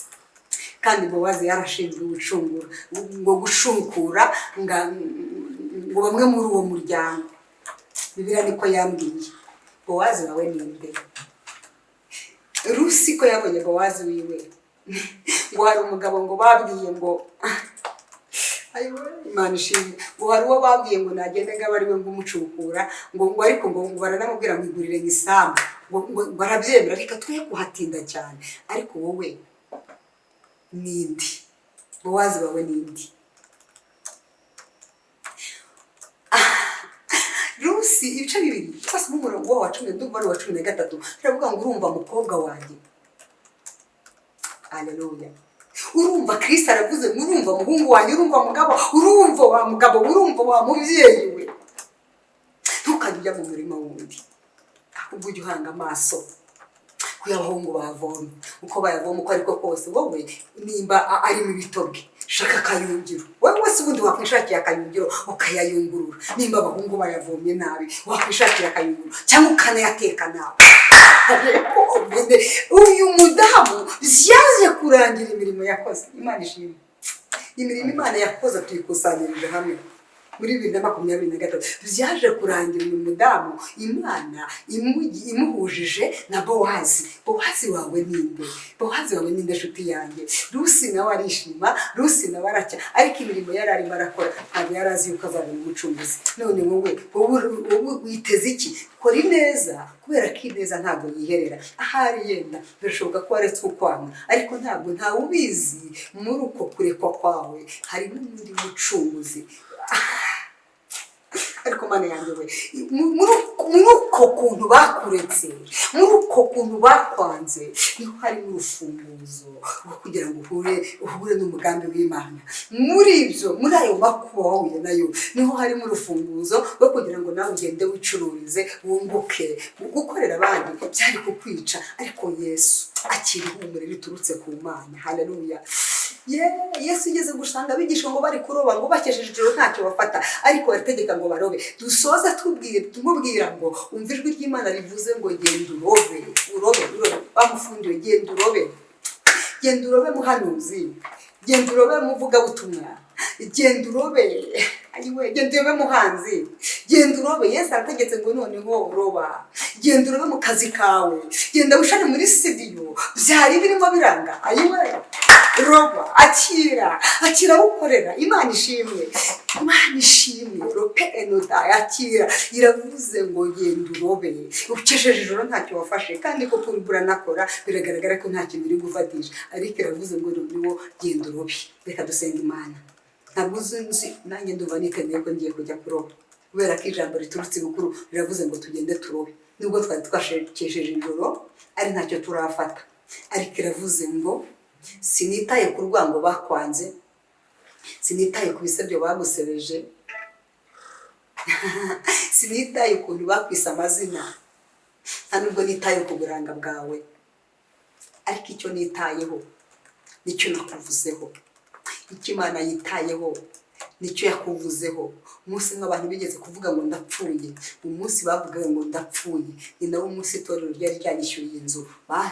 kandi Bowazi yarashinzwe gucungura, ngo gushukura ngo bamwe muri uwo muryango. Bibiliya niko yambwiye. Bowazi wawe ni nde? Rusi ko yabonye Bowazi wiwe, ngo hari umugabo ngo babwiye ngo, ayiwe, Imana ishimwe, ngo hari uwo babwiye ngo nagende ngo abe ari we ngo umucukura, ngo ariko ngo baranamubwira ngo igurire isambu, ngo arabyemera. Reka twe kuhatinda cyane, ariko wowe nindi? Bowazi wawe nindi? Rusi ibice 2, twasoma umurongo wa 10, ndumva ari uwa 13, turavuga ngo: "Urumva mukobwa wanjye." Aleluya! Urumva, Kristo aravuze ngo: "Urumva muhungu wanjye, urumva mugabo, urumva wa mugabo, urumva wa mubyeyi we, ntukajye ujya mu murima wundi, ahubwo ujye uhanga amaso ku y'abahungu bavomye, uko bayavoma uko ariko kose. Wowe nimba arimo ibitobwe, shaka akayungiro. Wowe wese ubundi wakwishakiye akayungiro ukayayungurura. Nimba abahungu bayavomye nabi, wakwishakiye akayungiro cyangwa ukanayateka nabi." Uyu mudamu byaje kurangira imirimo yakoze, Imana ishimwe, imirimo Imana yakoze tuyikusanyirije hamwe muri 2023, byaje kurangira uyu mudamu Imana imuhujije na Bowazi. Bowazi wawe ninde? Bowazi wawe ninde, nshuti yanjye? Rusi nawe arishima, Rusi nawe aracya, ariko imirimo yari arimo arakora ntabwo yari azi yuko azabona umucunguzi. None wowe witeze iki? Kora ineza, kubera ko ineza ntabwo yiherera. Ahari yenda birashoboka ko waretse ukwanga, ariko ntabwo ntawe ubizi, muri uko kurekwa kwawe harimo undi mucunguzi. Ariko Mana yanjye we, muri uko kuntu bakuretse, muri uko kuntu bakwanze, niho harimo urufunguzo rwo kugira ngo uhure n'umugambi w'Imana. Muri ibyo, muri ayo makuba wahuye nayo, niho harimo urufunguzo rwo kugira ngo nawe ugende wicururize, wunguke. Gukorera abandi byari kukwica, ariko Yesu akira ihumure riturutse ku Mana. Haleluya! Yesu ugeze gusanga abigisha ngo bari kuroba, ngo bakesheje ijoro ntacyo bafata, ariko barategeka ngo barobe. Dusoza tubwira, tumubwira ngo umva ijwi ry'Imana rivuze ngo: "Genda urobe, urobe, urobe." Bamufungiwe, genda urobe, genda urobe muhanuzi, genda urobe muvugabutumwa, genda urobe, ayiwe, genda urobe muhanzi, genda urobe. Yesu arategetse ngo noneho uroba, genda urobe mu kazi kawe, genda wicare muri studio, byari birimo biranga, ayiwe, roba, akira, akira ukorera. Imana ishimwe, Imana ishimwe. Rope enoda, akira, iravuze ngo genda urobe. Ukesheje ijoro ntacyo wafashe, kandi koko urimo uranakora, biragaragara ko nta kintu uri gufatisha, ariko iravuze ngo noneho genda urobe. Reka dusenga Imana. Ntabwo uzi, nzi nanjye ndumva niteguye ko ngiye kujya kuroba, kubera ko ijambo riturutse ibukuru riravuze ngo tugende turobe, nubwo twari twashekesheje ijoro ari ntacyo turafata. Ariko iravuze ngo: "Sinitaye ku rwango bakwanze, sinitaye ku bisebyo bagusebeje, sinitaye ukuntu bakwise amazina, nta nubwo nitaye ku buranga bwawe, ariko icyo nitayeho nicyo nakuvuzeho." Icyo Imana yitayeho nicyo yakuvuzeho. Umunsi umwe abantu bigeze kuvuga ngo ndapfuye, umunsi bavugaga ngo ndapfuye ni nawo munsi itorero ryari ryanyishyuriye inzu.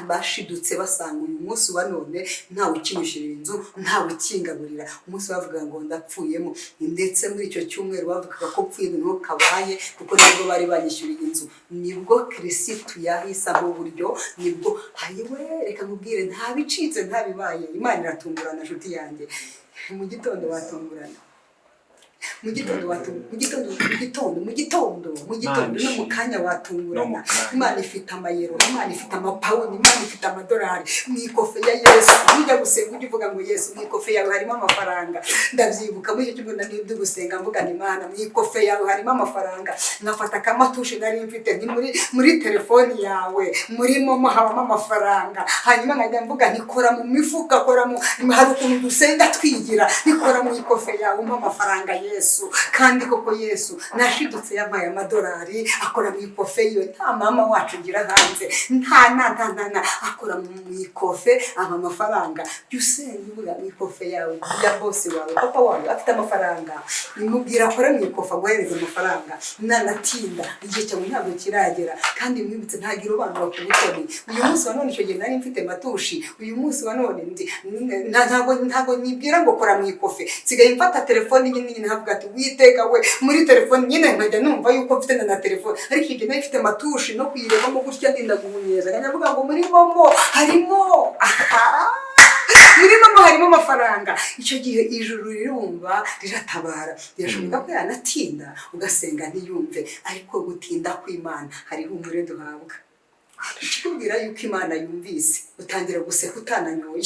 Bashidutse basanga uyu munsi wa none ntawe ukinyishyurira inzu, ntawe ukingaburira. Umunsi bavugaga ngo ndapfuyemo, ndetse muri icyo cyumweru bavugaga ko pfuye noneho kabaye, kuko nibwo bari banyishyuriye inzu, nibwo Kirisitu yahisamo uburyo, nibwo hayiwe. Reka nkubwire, nta bicitse, nta bibaye. Imana iratungurana, nshuti yanjye. Mu gitondo batungurana. Mu gitondo mu gitondo, mu gitondo, mu gitondo, mu gitondo, no mu kanya No mu watungurana. kanya. Imana ifite amayero, Imana ifite amapawundi, Imana ifite amadolari mu ikofe ya Yesu. Nujya gusenga ujye uvuga ngo: "Yesu, mu ikofe yawe harimo amafaranga." Ndabyibuka muri icyo cyumweru nari ndi gusenga mvuga ngo: "Imana, mu ikofe yawe harimo amafaranga." Nkafata akamatushe nari mfite, ni muri telefoni yawe, muri MoMo habamo amafaranga. Hanyuma nkajya mvuga nti: "Kora mu mifuka, kora mu..." Hari ukuntu dusenga twigira, nikora mu ikofe yawe umpa amafaranga, Yesu. Kandi koko Yesu nashidutse yampaye amadolari, akora mu ikofe yiwe. Nta mama wacu ugira hanze, nta na nta nta na akora mu ikofe ampa amafaranga. Jya usenga uvuga mu ikofe yawe ya bosi wawe, papa wawe afite amafaranga, nimubwira akore mu ikofe aguhereze amafaranga. Nanatinda, igihe cyawe ntabwo kiragera. Kandi mwibutse, ntagira urobanura ku butoni. Uyu munsi wa none, icyo gihe nari mfite matushi, uyu munsi wa none ndi ntabwo nibwira ngo kora mu ikofe. Nsigaye mfata telefoni nyine nyine nkavuga ati: "Witeka we, muri telefoni." Nyine nkajya numva yuko mfite na telefoni, ariko icyo gihe nari mfite matushi no kuyirebamo gutya ndinda guhunyeza, nkajya mvuga ngo muri MoMo harimo, aha muri MoMo harimo amafaranga. Icyo gihe ijuru rirumva, riratabara. Birashoboka ko yanatinda, ugasenga ntiyumve, ariko gutinda kw'Imana hari ihumure duhabwa. Ikikubwira yuko Imana yumvise, utangira guseka utananyoye.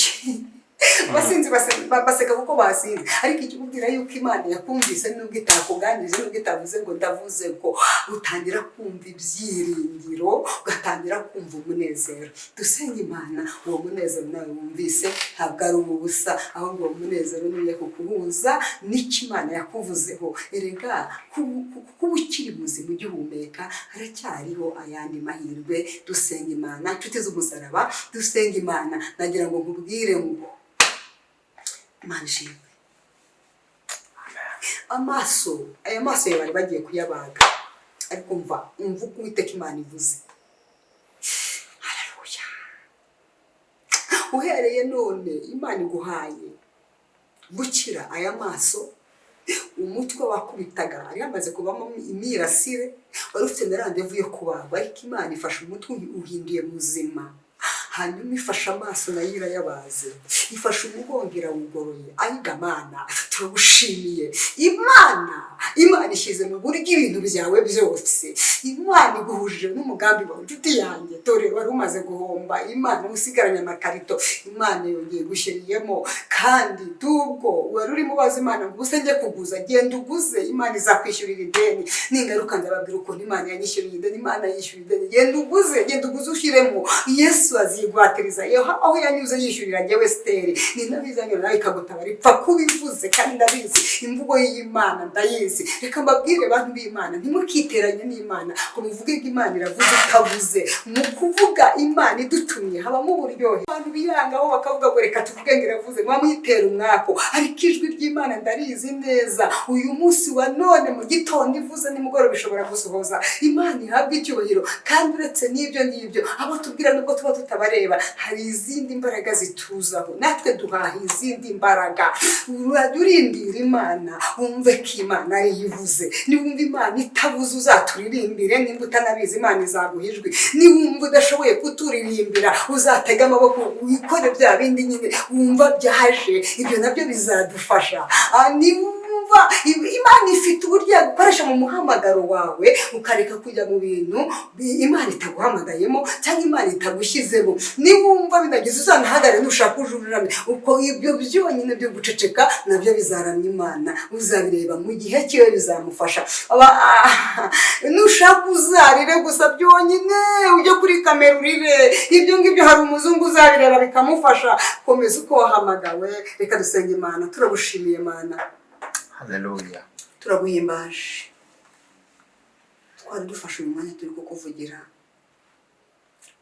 Abasinzi baseka kuko basinze, ariko ikikubwira yuko Imana yakumvise, nubwo itakuganirije, nubwo itavuze ngo ndavuze, ko utangira kumva ibyiringiro, ugatangira kumva umunezero. Dusenga Imana, uwo munezero nawe wumvise ntabwo ari ubusa, ahubwo uwo munezero niyo kukuhuza n'icyo Imana yakuvuzeho. Erega kuba ukiri muzima, ugihumeka, haracyariho ayandi mahirwe. Dusenga Imana, inshuti z'umusaraba, dusenga Imana. Nagira ngo nkubwire ngo Imana ishimwe. Amaso, aya maso yawe bari bagiye kuyabaga, ariko mva, umva uko Uwiteka Imana ivuze. Haleluya! Uhereye none Imana iguhaye gukira aya maso. Umutwe wakubitaga hari hamaze kubamo imirasire, wari ufite na rendez-vous yo kubagwa, ariko Imana ifashe umutwe uhinduye muzima, hanyuma ifashe amaso nayo irayabaze, ifashe umugongo irawugoroye. Ayiga Mana, turagushimiye. Imana ishyize mu buryo ibintu byawe byose. Imana iguhujije n'umugambi wawe, inshuti yanjye. Dore wari umaze guhomba, Imana usigaranye amakarito, Imana yongeye gushyiriyemo. Kandi tubwo wari urimo ubaza Imana ngo ubuse njye kuguza, genda uguze, Imana izakwishyurira ideni. Ningaruka nzababwira ukuntu Imana yanyishyuriye ideni. Imana yishyura ideni. Genda uguze, genda uguze ushyiremo. Yesu azigwatiriza. Aho yanyuze yishyurira njyewe Siteri, ni nabizanyura nawe ikagutabara. Ipfa kubivuze, kandi ndabizi, imvugo y'Imana ndayizi. Reka mbabwire, bantu b'Imana, ntimukiteranye n'Imana ngo muvuge ngo Imana iravuze itavuze. Mu kuvuga Imana idutumye habamo uburyohe. Abantu biyangaho bakavuga ngo reka tuvuge ngo iravuze, muba mwitera umwako, ariko ijwi ry'Imana ndarizi neza. Uyu munsi wa none mu gitondo ivuze, nimugoroba ishobora gusohoza. Imana ihabwa icyubahiro. Kandi uretse n'ibyo ngibyo, abo tubwira nubwo tuba tutabareba, hari izindi mbaraga zituzaho, natwe duhaha izindi mbaraga. Urajya urindira Imana, wumve ko Imana ariyo ivuze. Niwumva Imana itabuze, uzaturirimbire. Nimba utanabizi, Imana izaguha ijwi. Niwumva udashoboye kuturirimbira, uzatega amaboko wikore bya bindi nyine wumva byaje, ibyo nabyo bizadufasha. Niwumva Imana ifite uburyo yagukoresha mu muhamagaro wawe, ukareka kujya mu bintu Imana itaguhamagayemo cyangwa Imana itagushyizemo. Niwumva binagize, uzanahagarare, nushaka ujururame. Uko ibyo byonyine byo guceceka nabyo bizaramya Imana, uzabireba mu gihe cyiwe bizamufasha. Nushaka uzarire gusa byonyine, ujye kuri kamera urire, ibyo ngibyo hari umuzungu uzabireba bikamufasha. Komeza uko wahamagawe. Reka dusenga Imana. Turagushimiye Mana. Haleluya. Turaguhimbaje. Twari dufashe uyu mwanya turi kukuvugira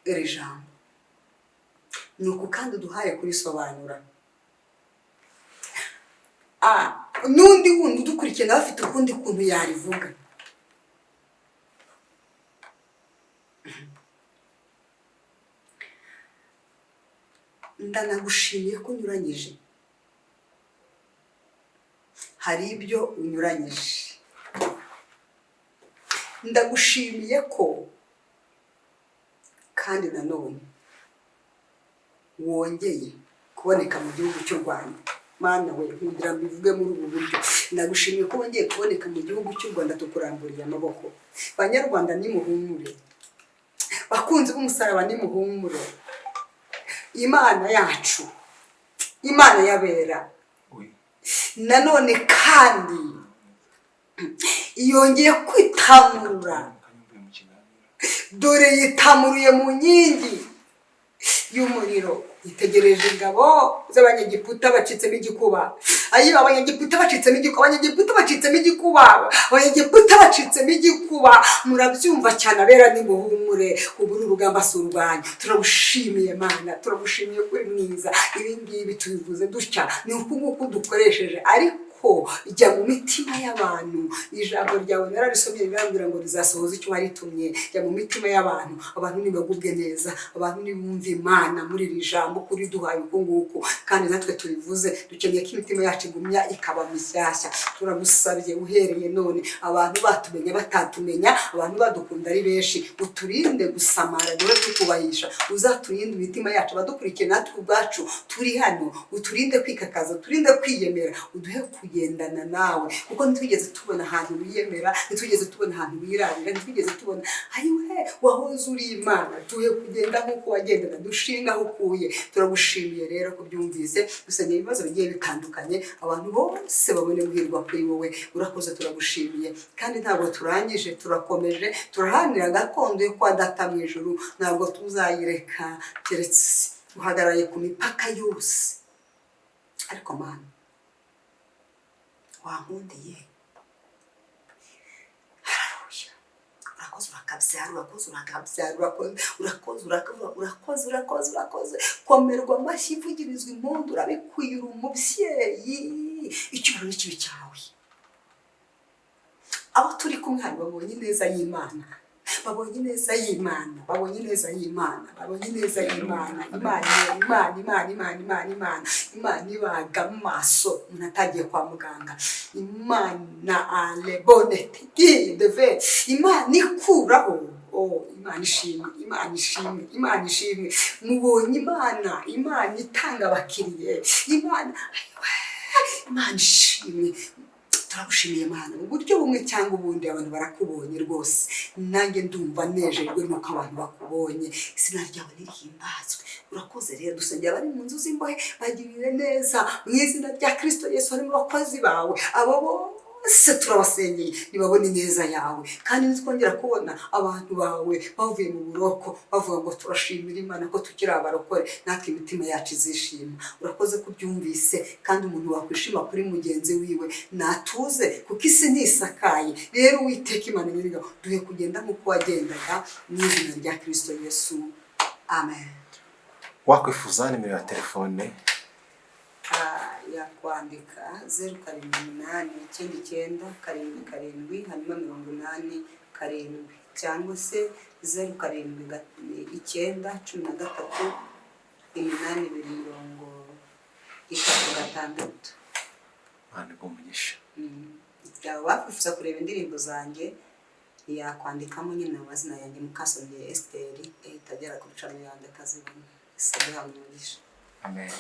iri jambo, ni uku kandi uduhaye kurisobanura. N'undi wundi udukurikiye nawe afite ukundi kuntu yarivuga. Ndanagushimiye ko unyuranyije, hari ibyo unyuranyije. Ndagushimiye ko kandi nanone wongeye kuboneka mu gihugu cy'u Rwanda. Mana we, nkundira mbivuge muri ubu buryo. Ndagushimiye ko wongeye kuboneka mu gihugu cy'u Rwanda, tukuramburiye amaboko. Banyarwanda, nimuhumure. Bakunzi b'umusaraba, nimuhumure. Imana yacu, Imana y'abera, nanone kandi yongeye kwitamurura. Dore yitamuruye mu nkingi y'umuriro, itegereje ingabo z'Abanyegiputa bacitsemo igikuba. Ayiwe, Abanyegiputa bacitsemo igikuba, Abanyegiputa bacitsemo igikuba, Abanyegiputa bacitsemo igikuba. Murabyumva cyane. Abera, nimuhumure, ubu ni urugamba, si urwanyu. Turagushimiye Mana, turagushimiye ko uri mwiza. Ibi ngibi tubivuze dutya, ni uku nguku dukoresheje, ariko jya mu mitima y'abantu. Ijambo ryawe nararisomye, rirambwira ngo rizasohoza icyo waritumye. Jya mu mitima y'abantu, abantu nibagubwe neza, abantu nibumve Imana muri iri jambo kuri duhaye uku nguku, kandi natwe tubivuze. Dukeneye ko imitima yacu igumya ikaba mishyashya. Turagusabye, uhereye none, abantu batumenya, batatumenya, abantu badukunda ari benshi, uturinde gusamara, duhe tukubahisha. Uzaturinde imitima yacu, abadukurikiye natwe ubwacu turi hano, uturinde kwikakaza, uturinde kwiyemera, uduhe kugendana nawe, kuko ntitwigeze tubona ahantu wiyemera, ntitwigeze tubona ahantu wirarira, ntitwigeze tubona. Ayiwe, wahoze uri Imana. Tuhe kugenda nk'uko wagendaga, dushinga aho ukuye. Turagushimiye rero kubyumvise. Dusengera ibibazo bigiye bitandukanye, abantu bose babone guhirwa kuri wowe. Urakoze, turagushimiye. Kandi ntabwo turangije, turakomeje, turaharanira gakondo yo kwa Data mu ijuru. Ntabwo tuzayireka keretse uhagarariye ku mipaka yose. Ariko Mana, wankundiye. Hararuya, urakoze, urakabyara, urakoze, urakabyara, urakoze, urakoze, urakoze, urakoze, urakoze, urakoze. Komerwa amashyi, ivugirizwa impundu, urabikwiye, uri umubyeyi. Icyubahiro n'ikibi cyawe. Abo turi kumwe hano babonye ineza y'Imana, babonye ineza y'Imana, babonye ineza y'Imana, babonye ineza y'Imana. Imana, Imana, Imana, Imana, Imana, Imana, Imana ibaga amaso umuntu atagiye kwa muganga. Imana alebonete deve, Imana ikuraho. Oh, Imana ishimwe, Imana ishimwe, Imana ishimwe. Mubonye Imana, Imana itanga abakiriye. Imana, Imana ishimwe. Turagushimiye Mana, mu buryo bumwe cyangwa ubundi abantu barakubonye rwose. Nanjye ndumva nejejwe nuko abantu bakubonye. Izina ryawe nirihimbazwe. Urakoze rero. Dusengera abari mu nzu z'imbohe, bagirire neza mu izina rya Kirisito Yesu. Harimo abakozi bawe, abo bose turabasengeye, nibabone ineza yawe. Kandi nitwongera kubona abantu bawe bavuye mu buroko bavuga ngo turashimira Imana ko tukiri abarokore, natwe imitima yacu izishima. Urakoze ko ubyumvise. Kandi umuntu wakwishima kuri mugenzi wiwe natuze, kuko isi ntisakaye. Rero Uwiteka Imana Nyiringabo, duhe kugenda nk'uko wagendaga, mu izina rya Kirisito Yesu, amen. Wakwifuza nimero ya telefone? Yakwandika 078997 hanyuma 87, cyangwa se 0791 13 82 36. Imana iguhe umugisha. Wakwifuza kureba indirimbo zanjye, yakwandikamo nyine amazina yanjye, Mukasongeye Esiteri, ahita agera kuri channel yanjye akazibona. Sabe umugisha. Amen.